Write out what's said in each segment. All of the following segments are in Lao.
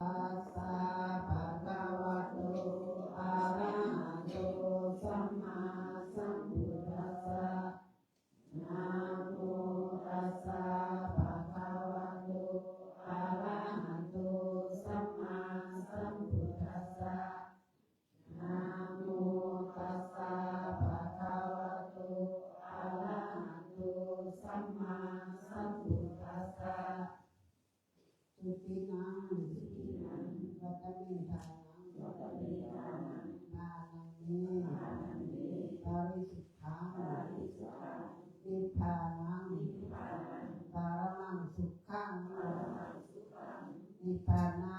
สสะ ภะคะวะโต อะระหะโต สัมมาสัมพุทธัสสะ นะโม ตัสสะ ภะคะวะโต อะระหะโต สัมมาสัมพุทธัสสะ นะโม ตัสสะ ภะคะวะโต อะระหะโต สัมมาสัมพุทธัสสะ สุทินัง วัตเม ทานัง ทานังเม ปะริสุทธัง นิพพานัง ปะรมังสุขัง นิพพานะ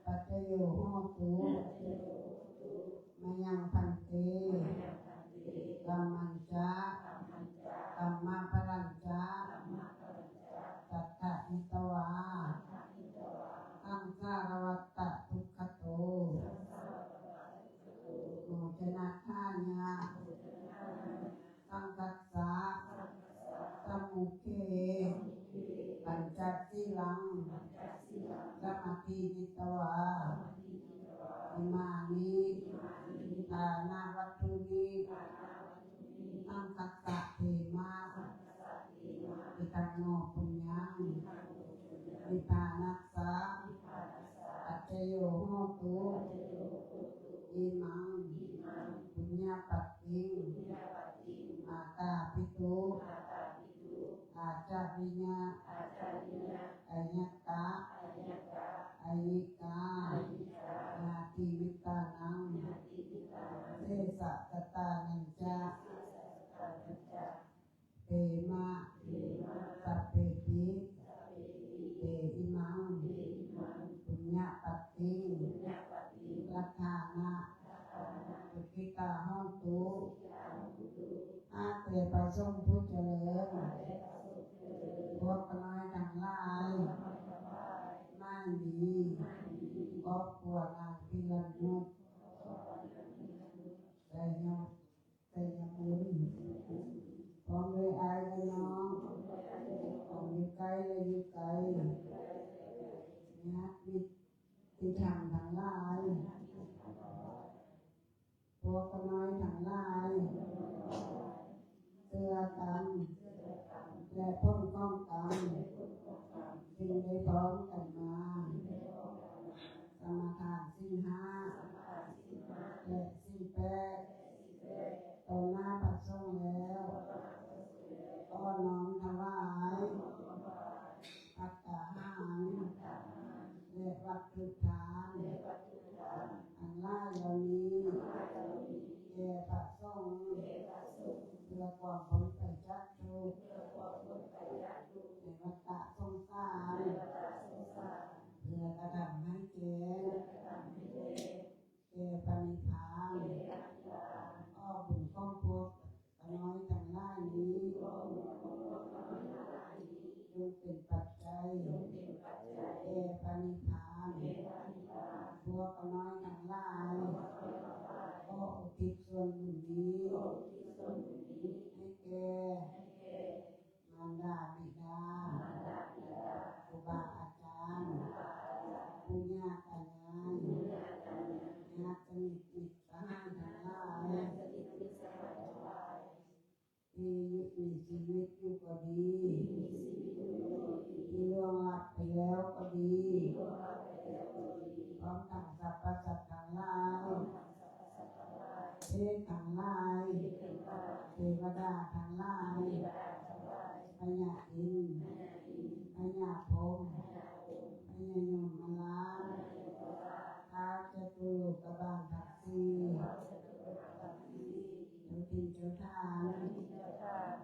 ปัจจโย โหตุ มะยัง ภันเต กัมมัญจะ กัมมะพะลัญจะ สัทธะหิตวา สังສາระวัฏฏะทุกขะโต โมจนะทายะ สังฆัสสะ สัมมุเข ปัญจสีลัง สมาธิหิตวา อิมานิ ทานะวัตถุนิ สังฆัสสะเขมะ อิทังโน ปุญญัง นิพพานัสสะ ปัจจโย โหตุ อิมัง ปุญญาปัตติง มาตาปิตุ อาจาริยะ อายักกะ อายิกา ญาติมิตตานัง เสสะสะตานัญจะ เขมะ สัพเพปิ เต อิมัง ปุญญาปัตติง รัตถานะ สุขิตา โหตุ อาเต พระสงฆ์ผู้เจริญ พวกข้าน้อยทั้งหลาย ไม่มี ครอบครัวนางพิรัญญุ ไชยบุญ พร้อมด้วยอ้ายและน้อง ของอยู่ใกล้และอยู่ไกล ญาติมิตรที่ทำทั้งหลาย พวกข้าน้อยทั้งหลาย เตื้อกัน และผลของกรรม จึงได้พร้อมกันมา สมาทานศีลห้า และศีลแปด ต่อหน้าพระสงฆ์แล้ว ขอน้อมถวาย ภัตตาหาร และวัตถุทาน ทั้งหลายเหล่านี้ แก่พระสงฆ์ เพื่อความพ้นไปจากทุกข์ ในวัฏฏะสงสาร เพื่อกระทำให้แจ้ง แก่พระนิพพาน ขอบุญของพวกข้าน้อยทั้งหลายนี้ จงเป็นปัจจัย แก่พระนิพพาน พวกข้าน้อยทั้งหลาย ขออุทิศส่วนบุญนี้ ให้แก่ มารดาบิดา ครูบาอาจารย์ ปู่ย่าตายาย ญาติสนิทมิตรสหายทั้งหลาย ที่มีชีวิตอยู่ก็ดี ที่ล่วงลับไปแล้วก็ดี พร้อมทั้งสรรพสัตว์ทั้งหลาย เปรตทั้งหลาย เทวดาทั้งหลาย พญาอินทร์ พญาพรหม พญายมราช ท้าวจตุโลกบาลทั้งสี่ เจ้าถิ่นเจ้าฐาน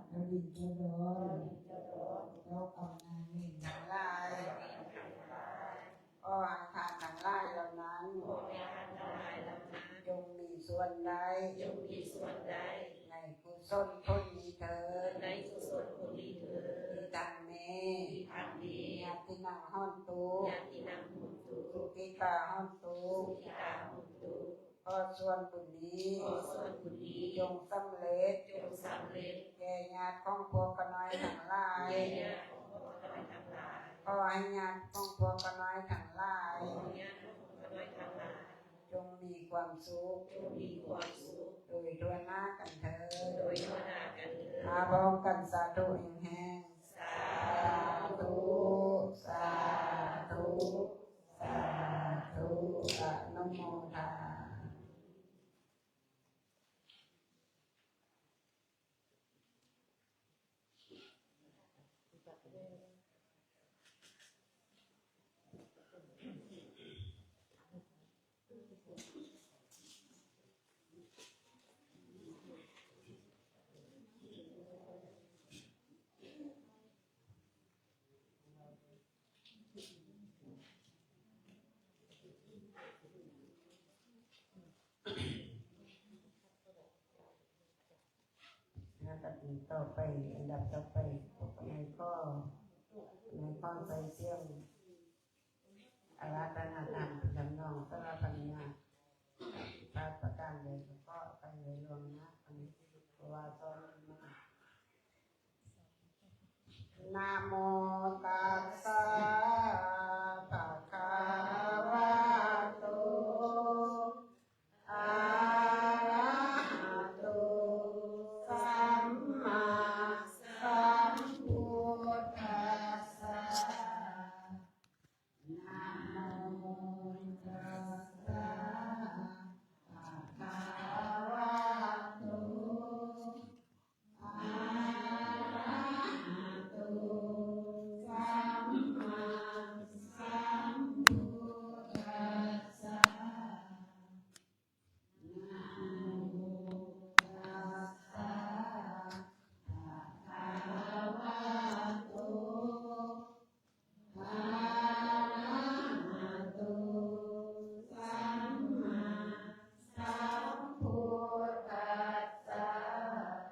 เจ้าดินเจ้าดอน เจ้ากรรมนายเวรทั้งหลาย ขอให้ท่านทั้งหลายเหล่านั้น จงมีส่วนได้ จงมีส่วนได้ ในกุศลผลนี้เถิด ในกุศลผลนี้เถิด อิทังเม อิทังเม ญาตินัง โหนตุ ญาตินัง โหนตุ สุขิตา โหนตุ สุขิตา โหนตุ ขอส่วนบุญนี้ ขอส่วนบุญนี้ จงสำเร็จ จงสำเร็จ แก่ญาติของพวกข้าน้อยทั้งหลาย แก่ญาติของพวกข้าน้อยทั้งหลาย ขอให้ญาติของพวกข้าน้อยทั้งหลาย ຄວາມສຸກ ຈົ່ງມີຄວາມສຸກ ໂດຍທົ່ວໜ້າກັນເທີ້ນ ໂດຍທົ່ວໜ້າກັນເທີ້ນ ມາພ້ອມກັນ ສາທຸແຮງໆ ສາທຸ ສາທຸ ສາທຸ ອະນຸໂມທາ ແລ້ວກໍຕໍ່ໄປ ອັນດັບຕໍ່ໄປ ໃນຂໍ້ ໃນຂໍ້ໃສ່ສຽງອາລາທະນາທຳ ທຳນອງສະຫຼາພັນຍາ ພາດປະການໃດກໍຂໍອະໄພໄວ້ລ່ວງໜ້າ ອັນນີ້ ເພາະວ່າສອນມາ ນະໂມຕັດສະ ພະຄະວະໂຕ ອະລະຫະໂຕ ສຳມາສຳພຸດທັດສະ ນະໂມຕັດສະ ພະຄະວະໂຕ ອະລະຫະໂຕ ສຳມາສຳພຸດທັດສະ ນະໂມຕັດສະ ພະຄະວະໂຕ ອະລະຫະໂຕ ສຳມາສຳພຸດທັດສະ ບ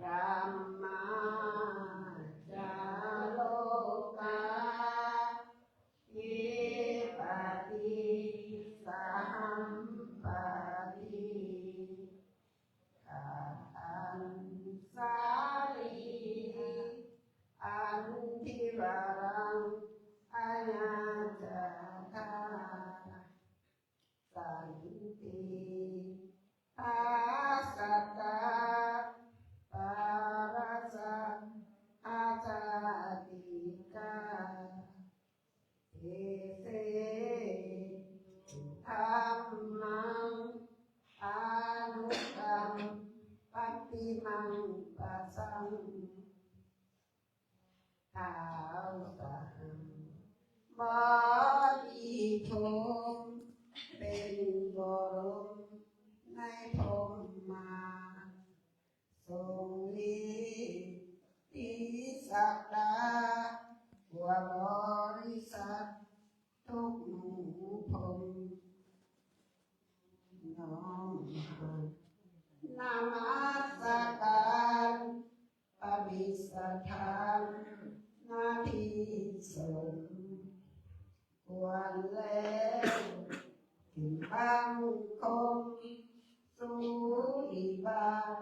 ຣາມາຈາໂລກາ ທິປະຕິສະຫັມປະຕິ ກະຕັນສາລີ ອັນທິວະລັງ ອະຍາຈາທາ ສັນຕິ ພາສະຕາ ປາລະສະ ອາຊາຕິກາ ເອເສ ທຸທຳມັງ ອານຸກຳປະຕິມັງ ປະສັງ ທ້າວສະຫັງ ບໍລິໂພມ ເປັນບໍລົມໃນພົມມາ ຊົງລີຕິສັກດາ ບົວບໍລິສັດ ທຸກໝູ່ພົມ ນ້ອມນະມັດສະການ ປະດິດສະຖານໜ້າທີ່ສົມຄວນແລ້ວ ຈຶ່ງບັງຄົມສູ່ພະບາດ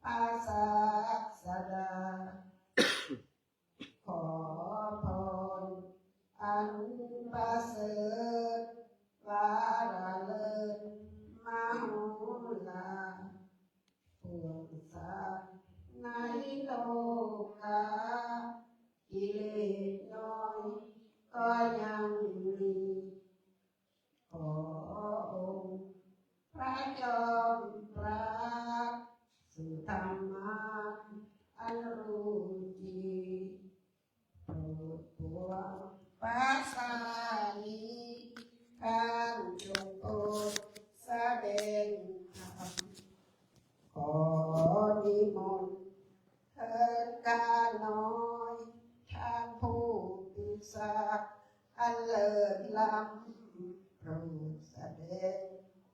ພະສາດສະດາ ຂໍພອນອັນປະເສີດ ວາລະເລີດມະໂຫລາ ພວກສັດໃນໂລກາ ກິເລດນ້ອຍກໍຍັງມີ ຂໍອົງພະຈອມປາດ ສຸທຳມານອັນຮູ້ຈີ ໂປດປວງປາສານີ ທ່ານຈົ່ງໂປດສະແດງທຳ ຂໍນິມົນເທີ້ນຂ້ານ້ອຍ ທ່ານຜູ້ມີສັກອັນເລີດລ້ຳ ໂປດສະແດງ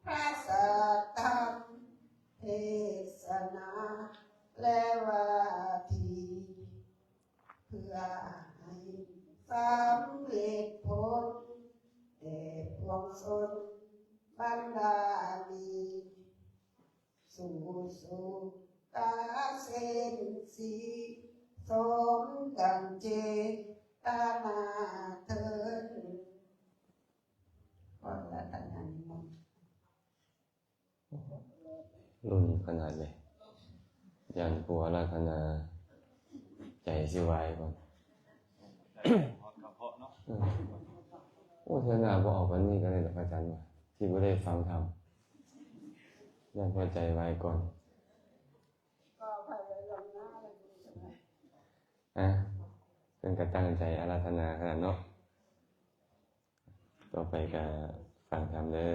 ພະສັດທຳ ເທດສະໜາ ແລະ ວາທີ ເພື່ອໃຫ້ສຳເລັດຜົນແດ່ປວງຊົນບັນດານີ້ ສູ່ສຸກກະເສນສີ ສົມດັ່ງເຈດຕະນາເທີ້ນ. ລຸ້ນຂະໜາດໃດ ຢ້ານຜູ້ອາລາທະນາໃຈຊິວາຍກ່ອນ. ເອີ ໂອ້ ເທື່ອໜ້າບໍ່ເອົາປານນີ້ກໍໄດ້ດອກ ອາຈານວ່າ ທີ່ບໍ່ໄດ້ຟັງທຳ ຢ້ານຫົວໃຈວາຍກ່ອນ. ອາ ເພິ່ນກໍຕັ້ງໃຈອາລາທະນາຂະໜາດເນາະ. ຕໍ່ໄປກໍຟັງທຳເດີ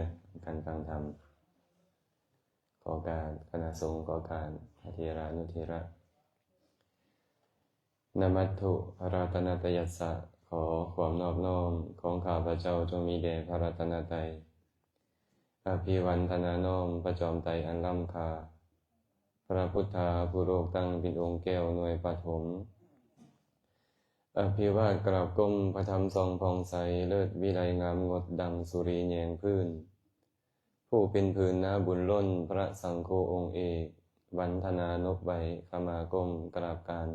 ການຟັງທຳ. ຂໍການຄະນະສົງ ຂໍການພະເຖລານຸເຖລະ. Namatthu ratanattayassa ຂໍຄວາມນອບນ້ອມຂອງຂ້າພະເຈົ້າ ຈົ່ງມີແດ່ພະລັດຕະນະໄຕ. Abhivandana ນ້ອມພະຈອມໄຕອັນລ້ຳຄ່າ, ພະພຸດທາ ຜູ້ໂລກຕັ້ງເປັນອົງແກ້ວໜ່ວຍປະຖົມ. Abhivād ກາບກົ້ມພະທຳສ່ອງຜ່ອງໃສ ເລີດວິໄລງາມງົດດັ່ງສຸຣີແຍງພື້ນ. ຜູ້ເປັນພື້ນນາບຸນລົ້ນ ພະສັງໂຄອົງເອກ ວັນທະນານົບໄຫວ້ ຂະມາກົ້ມກາບການ.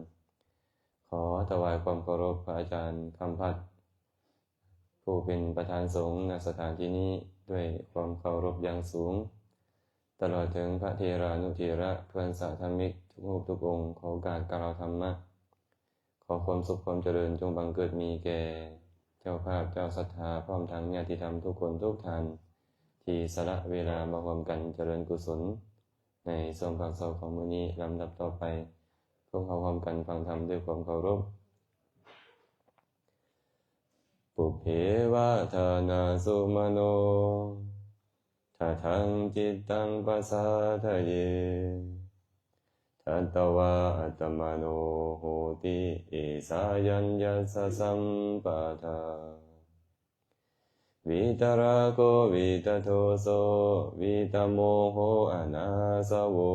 ຂໍຖວາຍຄວາມເຄົາລົບພະອາຈານຄຳພັດ ຜູ້ເປັນປະທານສົງ ນະສະຖານທີ່ນີ້ ດ້ວຍຄວາມເຄົາລົບຢ່າງສູງ, ຕະຫຼອດເຖິງພະເຖລານຸເຖລະ ເພື່ອນສາທຳມິກທຸກຮູບທຸກອົງ ຂໍໂອກາດກ່າວທຳມະ. ຂໍຄວາມສຸກຄວາມຈະເລີນຈົ່ງບັງເກີດມີແກ່ເຈົ້າພາບເຈົ້າສັດທາ ພ້ອມທັງຍາດຕິທຳທຸກຄົນທຸກທ່ານ ທີ່ສະຫຼະເວລາມາຮ່ວມກັນຈະເລີນກຸສົນໃນຊ່ວງພາກເຊົ້າຂອງມື້ນີ້. ລຳດັບຕໍ່ໄປ ພວກເຮົາຮ່ວມກັນຟັງທຳດ້ວຍຄວາມເຄົາລົບ. Pubbe vā dānasumato, kataṃ cittaṃ pasādaye, tathāgataṃ vā attamano hoti, esā yaṃ yassa sampatā. Vītarāgo vītadoso vītamoho anāsavo,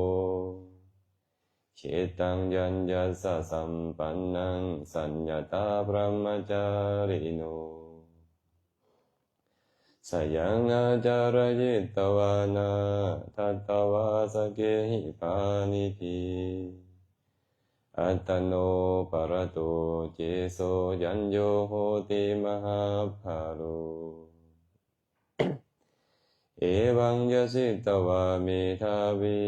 cittaṃ yaṃ yassa sampannaṃ suññatā brahmacārino. Sayaṃ ācarayitvāna tathāgataṃ vā sakkehi pāṇinī, attano purato ceso yaṃ yo hoti mahābaro. Evaṃ yaditvā medhāvī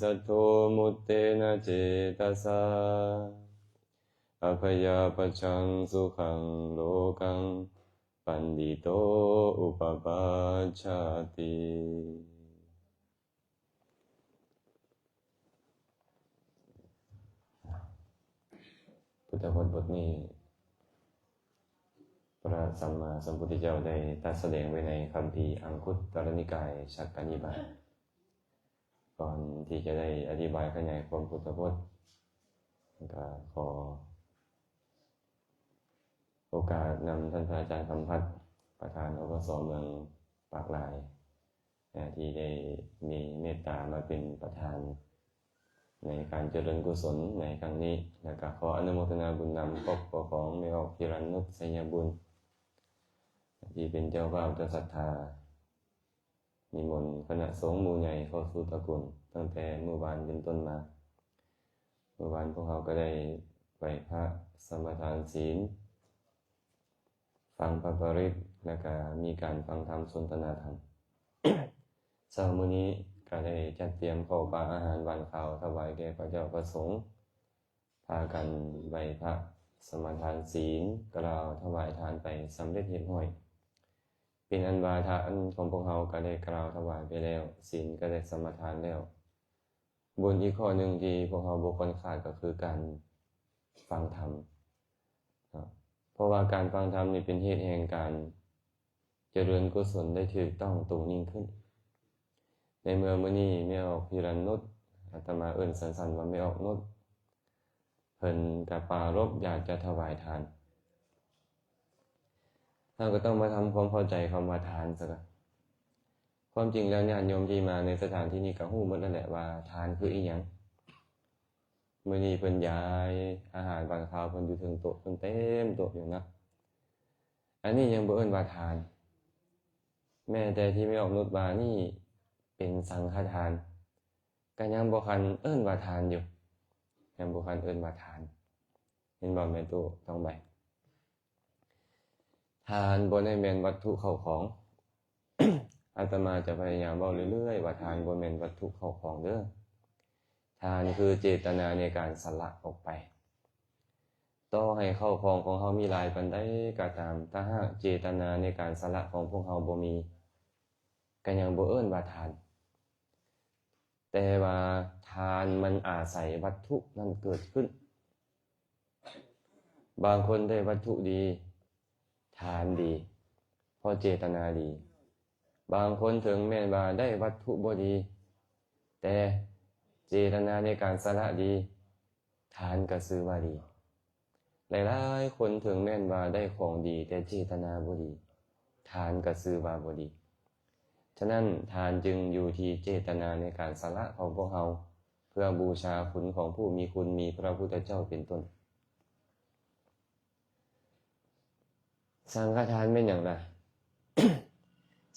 saddo muttena cetasā, abyāpajjhaṃ sukhaṃ lokaṃ paṇḍito upapajjati. ພຸດທະພົດບົດນີ້ ພະສຳມາສຳພຸດທະເຈົ້າໄດ້ຕັດສະແດງໄວ້ໃນຄຳພີອັງຄຸດຕະລະນິກາຍ ສັກກະນິບາດ. ກ່ອນທີ່ຈະໄດ້ອະທິບາຍຂະຫຍາຍຄວາມພຸດທະພົດ ກໍຂໍ ໂອກາດນຳທ່ານພະອາຈານຄຳພັດ ປະທານ ອພສ ເມືອງປາກລາຍ ນະ ທີ່ໄດ້ມີເມດຕາມາເປັນປະທານໃນການຈະເລີນກຸສົນໃນຄັ້ງນີ້ ແລ້ວກະຂໍອະນຸໂມທະນາບຸນນຳຄອບຄົວຂອງແມ່ອອກ ພິລັນນຸດ ໄຊຍະບຸນ ທີ່ເປັນເຈົ້າພາບເຈົ້າສັດທາ. ນິມົນຄະນະສົງໝູ່ໃຫຍ່ເຂົ້າສູ່ຕະກຸນ ຕັ້ງແຕ່ມື້ວານເປັນຕົ້ນມາ. ມື້ວານພວກເຮົາກໍໄດ້ໄຫວ້ພະ ສະມາທານສິນ ຟັງພະປະລິດ ແລ້ວກະມີການຟັງທຳສົນທະນາທຳ. ເຊົ້າມື້ນີ້ກໍໄດ້ຈັດຕຽມເຂົ້າປາອາຫານຫວານຄາວຖວາຍແກ່ພະເຈົ້າພະສົງ. ພາກັນໄຫວ້ພະ ສະມາທານສິນ ກ່າວຖວາຍທານໄປສຳເລັດຮຽບຮ້ອຍ. ເປັນອັນວ່າທານຂອງພວກເຮົາກໍໄດ້ກ່າວຖວາຍໄປແລ້ວ, ສິນກໍໄດ້ສະມາທານແລ້ວ. ບຸນອີກຂໍ້ໜຶ່ງທີ່ພວກເຮົາບໍ່ຄວນຂາດກໍຄືການຟັງທຳເນາະ, ເພາະວ່າການຟັງທຳນີ້ເປັນເຫດແຫ່ງການ ຈະເລີນກຸສົນໄດ້ຖືກຕ້ອງຕົງຍິ່ງຂຶ້ນ. ໃນເມື່ອມື້ນີ້ແມ່ອອກພິລັນນຸດ, ອາດຕະມາເອີ້ນສັ້ນໆວ່າແມ່ອອກນຸດ, ເພິ່ນກະປາລົບຢາກຈະຖວາຍທານ. ເຮົາກໍຕ້ອງມາທຳຄວາມເຂົ້າໃຈຄຳວ່າທານຊະກ່ອນ. ຄວາມຈິງແລ້ວຍາດໂຍມທີ່ມາໃນສະຖານທີ່ນີ້ກໍຮູ້ໝົດແລ້ວແຫຼະວ່າທານຄືອີ່ຫຍັງ. ມື້ນີ້ເພິ່ນຢາຍອາຫານຫວານຄາວເພິ່ນຢູ່ເທິງໂຕະ, ເພິ່ນເຕັມໂຕະຢູ່ນະ. ອັນນີ້ຍັງບໍ່ເອີ້ນວ່າທານ. ແມ້ແຕ່ທີ່ແມ່ອອກນຸດວ່ານີ້ເປັນສັງຄະທານ ກໍຍັງບໍ່ຄັນເອີ້ນວ່າທານຢູ່, ຍັງບໍ່ຄັນເອີ້ນວ່າທານ. ເຫັນບໍ່ແມ່ຕູ້ທອງໃບ? ທານບໍ່ໄດ້ແມ່ນວັດຖຸເຂົ້າຂອງ. ອາດຕະມາຈະພະຍາຍາມເວົ້າເລື້ອຍໆວ່າ ທານບໍ່ແມ່ນວັດຖຸເຂົ້າຂອງເດີ້. ທານຄືເຈຕະນາໃນການສະຫຼະອອກໄປ. ຕໍ່ໃຫ້ເຂົ້າຂອງຂອງເຮົາມີຫຼາຍປານໃດກໍຕາມ, ຖ້າຫາກເຈຕະນາໃນການສະຫຼະຂອງພວກເຮົາບໍ່ມີ, ກໍຍັງບໍ່ເອີ້ນວ່າທານ. ແຕ່ວ່າທານມັນອາໄສວັດຖຸນັ້ນເກີດຂຶ້ນ. ບາງຄົນໄດ້ວັດຖຸດີ, ທານດີ, ເພາະເຈຕະນາດີ. ບາງຄົນເຖິງແມ່ນວ່າໄດ້ວັດຖຸບໍ່ດີ, ແຕ່ເຈຕະນາໃນການສະຫຼະດີ, ທານກໍຊື່ວ່າດີ. ຫຼາຍໆຄົນເຖິງແມ່ນວ່າໄດ້ຂອງດີ, ແຕ່ເຈຕະນາບໍ່ດີ, ທານກໍຊື່ວ່າບໍ່ດີ. ສະນັ້ນ, ທານຈຶ່ງຢູ່ທີ່ເຈຕະນາໃນການສະຫຼະຂອງພວກເຮົາ ເພື່ອບູຊາຄຸນຂອງຜູ້ມີຄຸນ, ມີພະພຸດທະເຈົ້າເປັນຕົ້ນ. ສັງຄະທານແມ່ນຫຍັງລະ?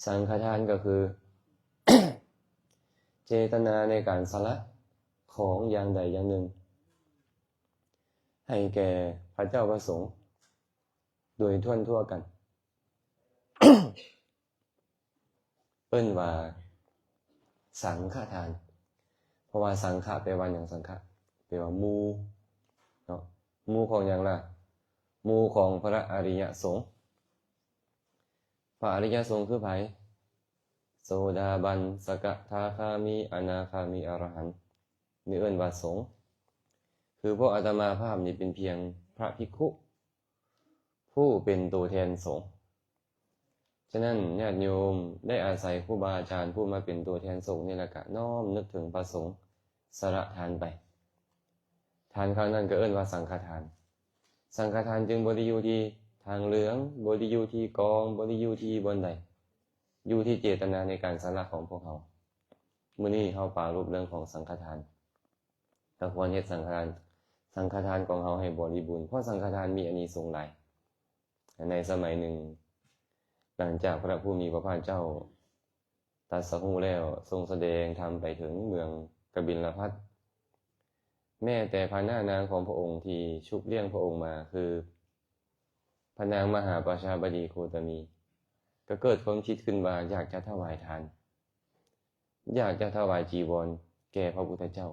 ສັງຄະທານກໍຄື ເຈຕະນາໃນການສະຫຼະຂອງຢ່າງໃດຢ່າງໜຶ່ງ ໃຫ້ແກ່ພະເຈົ້າພະສົງໂດຍທົ່ວນທົ່ວກັນ. ເອີ້ນວ່າສັງຄະທານ. ເພາະວ່າສັງຄະແປວ່າຫຍັງ? ສັງຄະແປວ່າໝູ່ເນາະ. ໝູ່ຂອງຫຍັງລະ? ໝູ່ຂອງພະອະລິຍະສົງ. ພະອະລິຍະສົງຄືໃຜ? ໂສດາບັນ, ສະກະທາຄາມີ, ອະນາຄາມີ, ອະລະຫັນ ນີ້ເອີ້ນວ່າສົງ. ຄືພວກອາດຕະມາພາບນີ້ເປັນພຽງພະພິກຂຸ ຜູ້ເປັນໂຕແທນສົງ. ສະນັ້ນ ຍາດໂຍມໄດ້ອາໄສຄູບາອາຈານຜູ້ມາເປັນໂຕແທນສົງນີ້ ແລ້ວກະນ້ອມນຶກເຖິງພະສົງ ສະຫຼະທານໄປ. ທານຄັ້ງນັ້ນກໍເອີ້ນວ່າສັງຄະທານ. ສັງຄະທານຈຶ່ງບໍ່ໄດ້ຢູ່ທີ່ຖັງເຫຼືອງ, ບໍ່ໄດ້ຢູ່ທີ່ກອງ, ບໍ່ໄດ້ຢູ່ທີ່ບ່ອນໃດ, ຢູ່ທີ່ເຈຕະນາໃນການສະຫຼະຂອງພວກເຮົາ. ມື້ນີ້ເຮົາປາລົບເລື່ອງຂອງສັງຄະທານ. ກໍຄວນເຮັດສັງຄະທານ, ສັງຄະທານຂອງເຮົາໃຫ້ບໍລິບູນ, ເພາະສັງຄະທານມີອານິສົງຫຼາຍ. ໃນສະໄໝໜຶ່ງ, ຫຼັງຈາກພະຜູ້ມີພະພາກເຈົ້າຕັດສະຮູ້ແລ້ວ, ຊົງສະແດງທຳໄປເຖິງເມືອງກະບິນລະພັດ, ແມ້ແຕ່ພະນ້ານາງຂອງພະອົງທີ່ຊຸບລ້ຽງພະອົງມາ, ຄືພະນາງມະຫາປະຊາບະດີໂຄຕະມີ, ກໍເກີດຄວາມຄິດຂຶ້ນວ່າຢາກຈະຖວາຍທານ. ຢາກຈະຖວາຍຈີວອນແກ່ພະພຸດທະເຈົ້າ.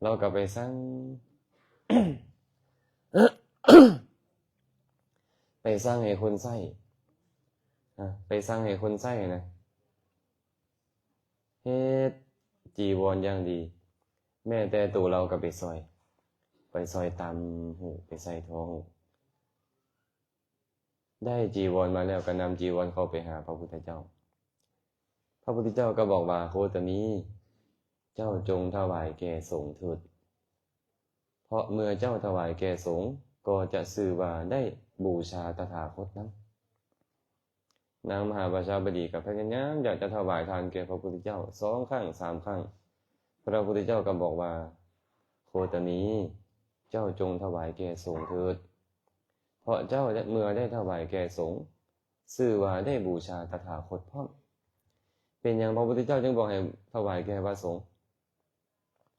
ລາວກໍໄປສັ່ງ, ໄປສັ່ງໃຫ້ຄົນໃຊ້, ນະ, ໄປສັ່ງໃຫ້ຄົນໃຊ້ນະ ເຮັດຈີວອນຢ່າງດີ. ແມ້ແຕ່ໂຕລາວກໍໄປຊ່ອຍ, ໄປຊ່ອຍຕ່ຳຫູ, ໄປໃສ່ທໍ່ຫູ. ໄດ້ຈີວອນມາແລ້ວ ກໍນຳຈີວອນເຂົ້າໄປຫາພະພຸດທະເຈົ້າ. ພະພຸດທະເຈົ້າກໍບອກວ່າ, ໂຄຕະມີ, ເຈົ້າຈົ່ງຖວາຍແກ່ສົງເຖີດ. ເພາະເມື່ອເຈົ້າຖວາຍແກ່ສົງ, ກໍຈະຊື່ວ່າໄດ້ບູຊາຕະຖາຄົດນຳ. ນາງມະຫາປະຊາບະດີກໍພະຍາຍາມຢາກຈະຖວາຍທານແກ່ພະພຸດທະເຈົ້າສອງຄັ້ງ, ສາມຄັ້ງ. ພະພຸດທະເຈົ້າກໍບອກວ່າ, ໂຄຕະມີ, ເຈົ້າຈົ່ງຖວາຍແກ່ສົງເຖີດ. ເພາະເຈົ້າເມື່ອໄດ້ຖວາຍແກ່ສົງ, ຊື່ວ່າໄດ້ບູຊາຕະຖາຄົດພ້ອມ. ເປັນຫຍັງພະພຸດທະເຈົ້າຈຶ່ງບອກໃຫ້ຖວາຍແກ່ພະສົງ?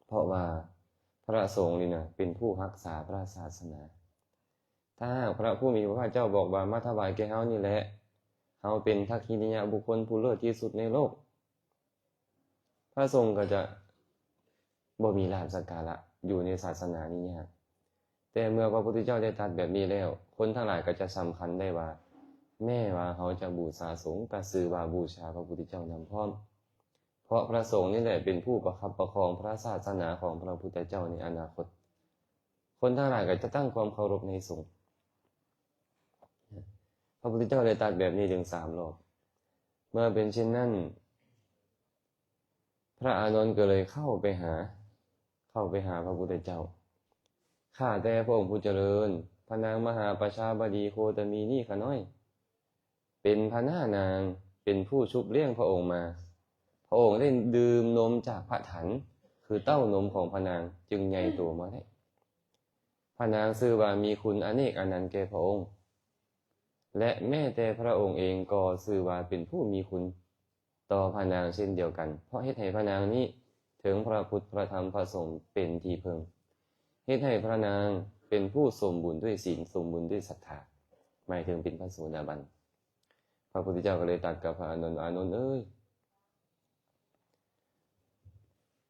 ເພາະວ່າພະສົງນີ້ນະ ເປັນຜູ້ຮັກສາພະສາສະໜາ. ຖ້າຫາກພະຜູ້ມີພະພາກເຈົ້າບອກວ່າ, ມາຖວາຍແກ່ເຮົານີ້ແຫຼະ, ເຮົາເປັນທັກຂິລິຍະບຸກຄົນຜູ້ເລີດທີ່ສຸດໃນໂລກ, ພະສົງກໍຈະບໍ່ມີລາບສັກກາລະຢູ່ໃນສາສະໜານີ້ຍາກ. ແຕ່ເມື່ອພະພຸດທະເຈົ້າໄດ້ຕັດແບບນີ້ແລ້ວ, ຄົນທັງຫຼາຍກໍຈະສຳຄັນໄດ້ວ່າ, ແມ້ວ່າເຮົາຈະບູຊາສົງ, ກໍຊື່ວ່າບູຊາພະພຸດທະເຈົ້ານຳພ້ອມ. ເພາະພະສົງນີ້ແຫຼະເປັນຜູ້ປະຄັບປະຄອງພະສາສະໜາຂອງພະພຸດທະເຈົ້າໃນອະນາຄົດ. ຄົນທັງຫຼາຍກໍຈະຕັ້ງຄວາມເຄົາລົບໃນສົງ. ພະພຸດທະເຈົ້າໄດ້ຕັດແບບນີ້ເຖິງສາມຮອບ. ເມື່ອເປັນເຊັ່ນນັ້ນ, ພະອານົນກໍເລີຍເຂົ້າໄປຫາ, ເຂົ້າໄປຫາພະພຸດທະເຈົ້າ. ຂ້າແຕ່ພະອົງຜູ້ຈະເລີນ, ພະນາງມະຫາປະຊາບະດີໂຄຕະມີນີ້ຂ້ານ້ອຍ ເປັນພະນ້ານາງ, ເປັນຜູ້ຊຸບລ້ຽງພະອົງມາ. ພະອົງໄດ້ດື່ມນົມຈາກພະຖັນ, ຄືເຕົ້ານົມຂອງພະນາງ, ຈຶ່ງໃຫຍ່ໂຕມາໄດ້. ພະນາງຊື່ວ່າມີຄຸນອະເນກອະນັນແກ່ພະອົງ, ແລະ ແມ້ແຕ່ພະອົງເອງກໍຊື່ວ່າເປັນຜູ້ມີຄຸນຕໍ່ພະນາງເຊັ່ນດຽວກັນ, ເພາະເຮັດໃຫ້ພະນາງນີ້ເຖິງພະພຸດ, ພະທຳ, ພະສົງເປັນທີ່ເພິ່ງ. ເຮັດໃຫ້ພະນາງເປັນຜູ້ສົມບູນດ້ວຍສິນ, ສົມບູນດ້ວຍສັດທາ, ໝາຍເຖິງເປັນພະໂສດາບັນ. ພ ພະພຸດທະເຈົ້າກໍເລີຍຕັດກັບພະອານົນວ່າ ອານົນເອີຍ,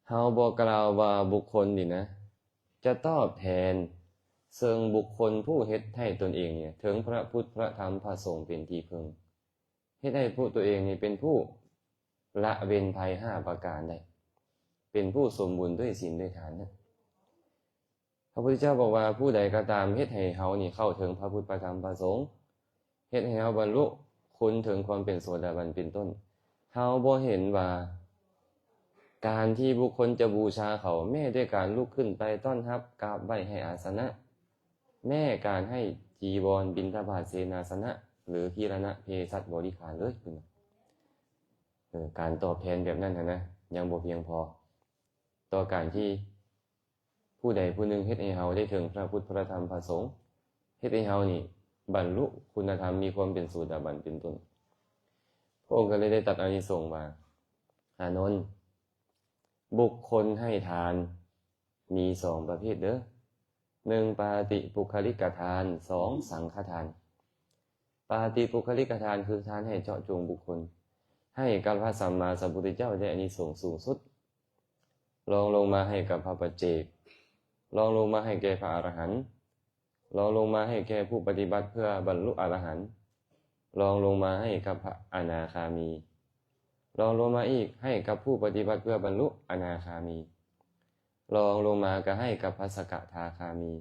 ເຮົາບໍ່ກ່າວວ່າບຸກຄົນນີ້ນະ ຈະຕອບແທນເຊິ່ງບຸກຄົນຜູ້ເຮັດໃຫ້ຕົນເອງນີ້ ເຖິງພະພຸດ ພະທຳ ພະສົງເປັນທີ່ເພິ່ງ, ເຮັດໃຫ້ຜູ້ຕົວເອງນີ້ເປັນຜູ້ລະເວັ້ນໄພຫ້າປະການໄດ້, ເປັນຜູ້ສົມບູນດ້ວຍສິນດ້ວຍທານນະ. ພະພຸດທະເຈົ້າບອກວ່າ ຜູ້ໃດກໍຕາມເຮັດໃຫ້ເຮົານີ້ເຂົ້າເຖິງພະພຸດ ພະທຳ ພະສົງ, ເຮັດໃຫ້ເຮົາບັນລຸຄຸນເຖິງຄວາມເປັນໂສດາບັນເປັນຕົ້ນ, ເຮົາບໍ່ເຫັນວ່າການທີ່ບຸກຄົນຈະບູຊາເຂົາ ແມ້ແຕ່ການລຸກຂຶ້ນໄປຕ້ອນຮັບ, ກາບໄຫວ້ໃຫ້ອາສະນະ, ແມ້ການໃຫ້ຈີວອນ, ບິນທະບາດ, ເສນາສະນະ ຫຼື ກິລະນະເພສັດບໍລິຂານເລີຍ, ເອີ ການຕອບແທນແບບນັ້ນຫັ້ນນະ ຍັງບໍ່ພຽງພໍຕໍ່ການທີ່ ຜູ້ໃດຜູ້ໜຶ່ງເຮັດໃຫ້ເຮົາໄດ້ເຖິງພະພຸດ ພະທຳ ພະສົງ, ເຮັດໃຫ້ເຮົານີ້ບັນລຸຄຸນນະທຳ ມີຄວາມເປັນໂສດາບັນເປັນຕົ້ນ. ພະອົງກໍເລີຍໄດ້ຕັດອານິສົງວ່າ ອານົນ, ບຸກຄົນໃຫ້ທານມີສອງປະເພດເດີ້, ໜຶ່ງ ປາຕິປຸກຄະລິກະທານ, ສອງ ສັງຄະທານ. ປາຕິປຸກຄະລິກະທານ ຄືທານໃຫ້ເຈາະຈົງບຸກຄົນ, ໃຫ້ກັບພະສຳມາສຳພຸດທະເຈົ້າໄດ້ອານິສົງສູງສຸດ, ລອງລົງມາໃຫ້ກັບພະປັດເຈກ, ລອງລົງມາໃຫ້ແກ່ພະອະລະຫັນ, ລອງລົງມາໃຫ້ແກ່ຜູ້ປະຕິບັດເພື່ອບັນລຸອະລະຫັນ, ລອງລົງມາໃຫ້ກັບພະອະນາຄາມີ, ລອງລົງມາອີກໃຫ້ກັບຜູ້ປະຕິບັດເພື່ອບັນລຸອະນາຄາມີ, ລອງລົງມາກໍໃຫ້ກັບພະສະກະທາຄາມີ,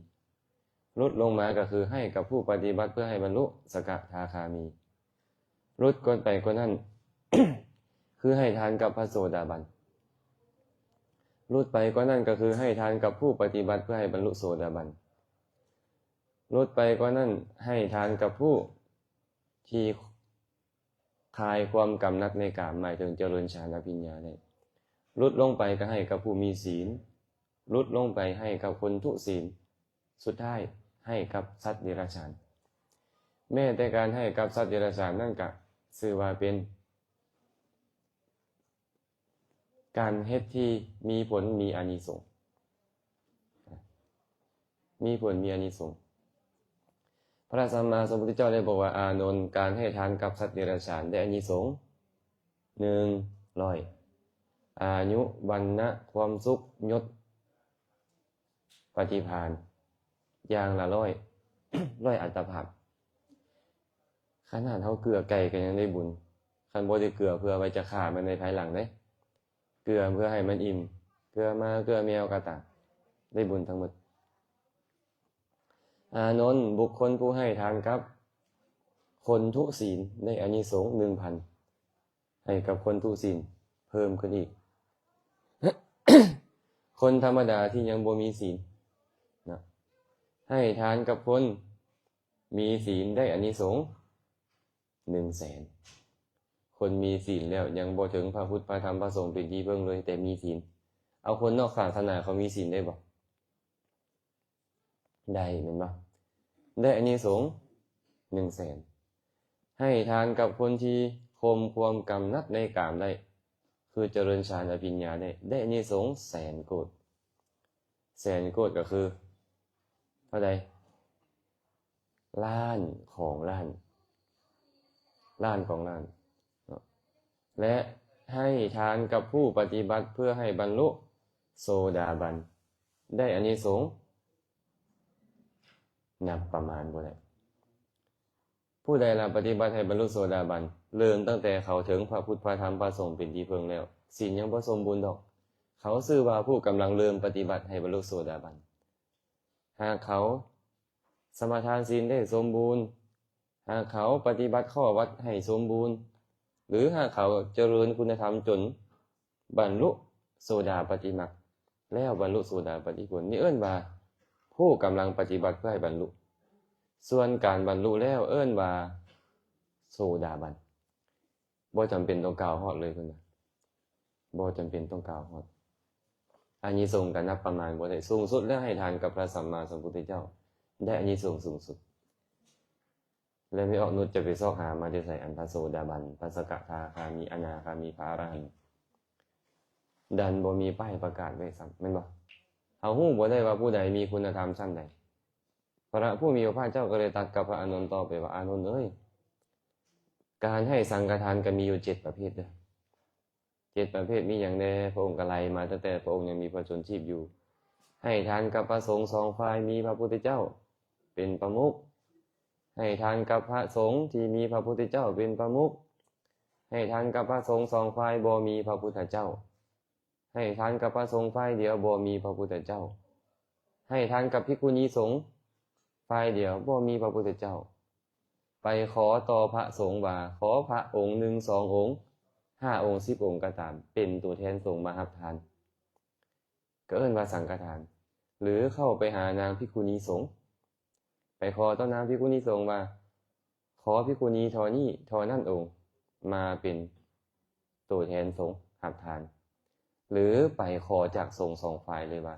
ຫຼຸດລົງມາກໍຄືໃຫ້ກັບຜູ້ປະຕິບັດເພື່ອໃຫ້ບັນລຸສະກະທາຄາມີ. ຫຼຸດໄປກວ່ານັ້ນ ຄືໃຫ້ທານກັບພະໂສດາບັນ. ຫຼຸດໄປກວ່ານັ້ນກໍຄືໃຫ້ທານກັບຜູ້ປະຕິບັດເພື່ອໃຫ້ບັນລຸໂສດາບັນ. ຫຼຸດໄປກວ່ານັ້ນ ໃຫ້ທານກັບຜູ້ທີ່ຄາຍຄວາມກຳໜັດໃນກາມ, ໝາຍເຖິງຈະເລີນຊານອະພິນຍາໄດ້. ຫຼຸດລົງໄປກໍໃຫ້ກັບຜູ້ມີສິນ. ຫຼຸດລົງໄປໃຫ້ກັບຄົນທຸສິນ. ສຸດທ້າຍໃຫ້ກັບສັດເດຍລະສານ. ແມ້ແຕ່ການໃຫ້ກັບສັດເດຍລະສານນັ້ນກະຊື່ວ່າເປັນການເຮັດທີ່ມີຜົນມີອານິສົງ, ມີຜົນມີອານິສົງ. ພະສຳມາສຳພຸດທະເຈົ້າໄດ້ບອກວ່າ ອານົນ, ການໃຫ້ທານກັບສັດເດຍລະສານໄດ້ອານິສົງ ໜຶ່ງຮ້ອຍ ອາຍຸ, ວັນນະ, ຄວາມສຸກ, ຍົດ, ປະຕິພານ ຢ່າງລະຮ້ອຍ, ຮ້ອຍອັດຕະພາບ. ຂະໜາດເຮົາເກືອໄກ່ກໍຍັງໄດ້ບຸນ, ຄັນບໍ່ໄດ້ເກືອເພື່ອໄວ້ຈະຂ້າມັນໃນພາຍຫຼັງເດ້, ເກືອເພື່ອໃຫ້ມັນອີ່ມ, ເກືອໝາເກືອແມວກໍຕາມ, ໄດ້ບຸນທັງໝົດ. ອານົນ, ບຸກຄົນຜູ້ໃຫ້ທານກັບຄົນທຸສິນໄດ້ອານິສົງໜຶ່ງພັນ. ໃຫ້ກັບຄົນທຸສິນເພີ່ມຂຶ້ນອີກ. ຄົນທຳມະດາທີ່ຍັງບໍ່ມີສິນນະ, ໃຫ້ທານກັບຄົນມີສິນໄດ້ອານິສົງໜຶ່ງແສນ. ຄົນມີສິນແລ້ວຍັງບໍ່ເຖິງພະພຸດ ພະທຳ ພະສົງເປັນທີ່ເພິ່ງເລີຍ, ແຕ່ມີສິນ. ເອົາຄົນນອກສາສະໜາເຂົາມີສິນໄດ້ບໍ່? ໄດ້ແມ່ນບໍ່? ໄດ້ອານິສົງໜຶ່ງແສນ. ໃຫ້ທານກັບຄົນທີ່ຂົ່ມຂວາມກຳໜັດໃນກາມໄດ້, ຄືຈະເລີນຊານອະພິນຍາໄດ້, ໄດ້ອານິສົງແສນໂກດ. ແສນໂກດກໍຄືເທົ່າໃດ? ລ້ານຂອງລ້ານ, ລ້ານຂອງລ້ານເນາະ. ແລະ ໃຫ້ທານກັບຜູ້ປະຕິບັດເພື່ອໃຫ້ບັນລຸໂສດາບັນ ໄດ້ອານິສົງ ນັບປະມານບໍ່ໄດ້. ຜູ້ໃດລະປະຕິບັດໃຫ້ບັນລຸໂສດາບັນ, ເລີ່ມຕັ້ງແຕ່ເຂົາເຖິງພະພຸດ ພະທຳ ພະສົງເປັນທີ່ເພິ່ງແລ້ວ, ສິນຍັງບໍ່ສົມບູນດອກ, ເຂົາຊື່ວ່າຜູ້ກຳລັງເລີ່ມປະຕິບັດໃຫ້ບັນລຸໂສດາບັນ. ຫາກເຂົາສະມາທານສິນໄດ້ສົມບູນ, ຫາກເຂົາປະຕິບັດຂໍ້ວັດໃຫ້ສົມບູນ, ຫຼື ຫາກເຂົາຈະເລີນຄຸນນະທຳຈົນບັນລຸໂສດາປະຕິມັກ ແລ້ວບັນລຸໂສດາປະຕິຜົນ, ນີ້ເອີ້ນວ່າຜູ້ກຳລັງປະຕິບັດເພື່ອໃຫ້ບັນລຸ. ສ່ວນການບັນລຸແລ້ວເອີ້ນວ່າໂສດາບັນ. ບໍ່ຈຳເປັນຕ້ອງກ່າວຮອດເລີຍເພິ່ນວ່າ, ບໍ່ຈຳເປັນຕ້ອງກ່າວຮອດ. ອານິສົງກໍນັບປະມານບໍ່ໄດ້, ສູງສຸດແລ້ວໃຫ້ທານກັບພະສຳມາສຳພຸດທະເຈົ້າ ໄດ້ອານິສົງສູງສຸດ. ແລະ ແມ່ອອກນຸດຈະໄປຊອກຫາມາແຕ່ໃສ? ອັນພະໂສດາບັນ, ພະສະກະທາຄາມີ, ອະນາຄາມີ, ພະອະລະຫັນ, ດັນບໍ່ມີປ້າຍປະກາດໄວ້ຊ້ຳ, ແມ່ນບໍ່? ເຮົາຮູ້ບໍ່ໄດ້ວ່າຜູ້ໃດມີຄຸນນະທຳຊັ້ນໃດ. ພະຜູ້ມີພະພາກເຈົ້າກໍເລີຍຕັດກັບພະອານົນຕໍ່ໄປວ່າ, ອານົນເອີຍ, ການໃຫ້ສັງຄະທານກໍມີຢູ່ເຈັດປະເພດເດີ້. ເຈັດປະເພດມີຫຍັງແດ່? ພະອົງກໍໄລ່ມາຕັ້ງແຕ່ພະອົງຍັງມີພະຊົນຊີບຢູ່. ໃຫ້ທານກັບພະສົງສອງຝ່າຍ ມີພະພຸດທະເຈົ້າເປັນປະມຸກ. ໃຫ້ທານກັບພະສົງທີ່ມີພະພຸດທະເຈົ້າເປັນປະມຸກ. ໃຫ້ທານກັບພະສົງສອງຝ່າຍ ບໍ່ມີພະພຸດທະເຈົ້າ. ໃຫ້ທານກັບພະສົງຝ່າຍດຽວ ບໍ່ມີພະພຸດທະເຈົ້າ. ໃຫ້ທານກັບພິກຂຸນີສົງຝ່າຍດຽວ ບໍ່ມີພະພຸດທະເຈົ້າ. ໄປຂໍຕໍ່ພະສົງວ່າ ຂໍພະອົງໜຶ່ງສອງອົງ ຫ້າອົງສິບອົງກໍຕາມ ເປັນຕົວແທນສົງມາຮັບທານ ກໍເອີ້ນວ່າສັງຄະທານ. ຫຼືເຂົ້າໄປຫານາງພິກຂຸນີສົງ ໄປຂໍຕໍ່ນາງພິກຂຸນີສົງວ່າ ຂໍພິກຂຸນີທໍ່ນີ້ທໍ່ນັ້ນອົງມາເປັນໂຕແທນສົງຮັບທານ. ຫຼືໄປຂໍຈາກສົງສອງຝ່າຍເລີຍວ່າ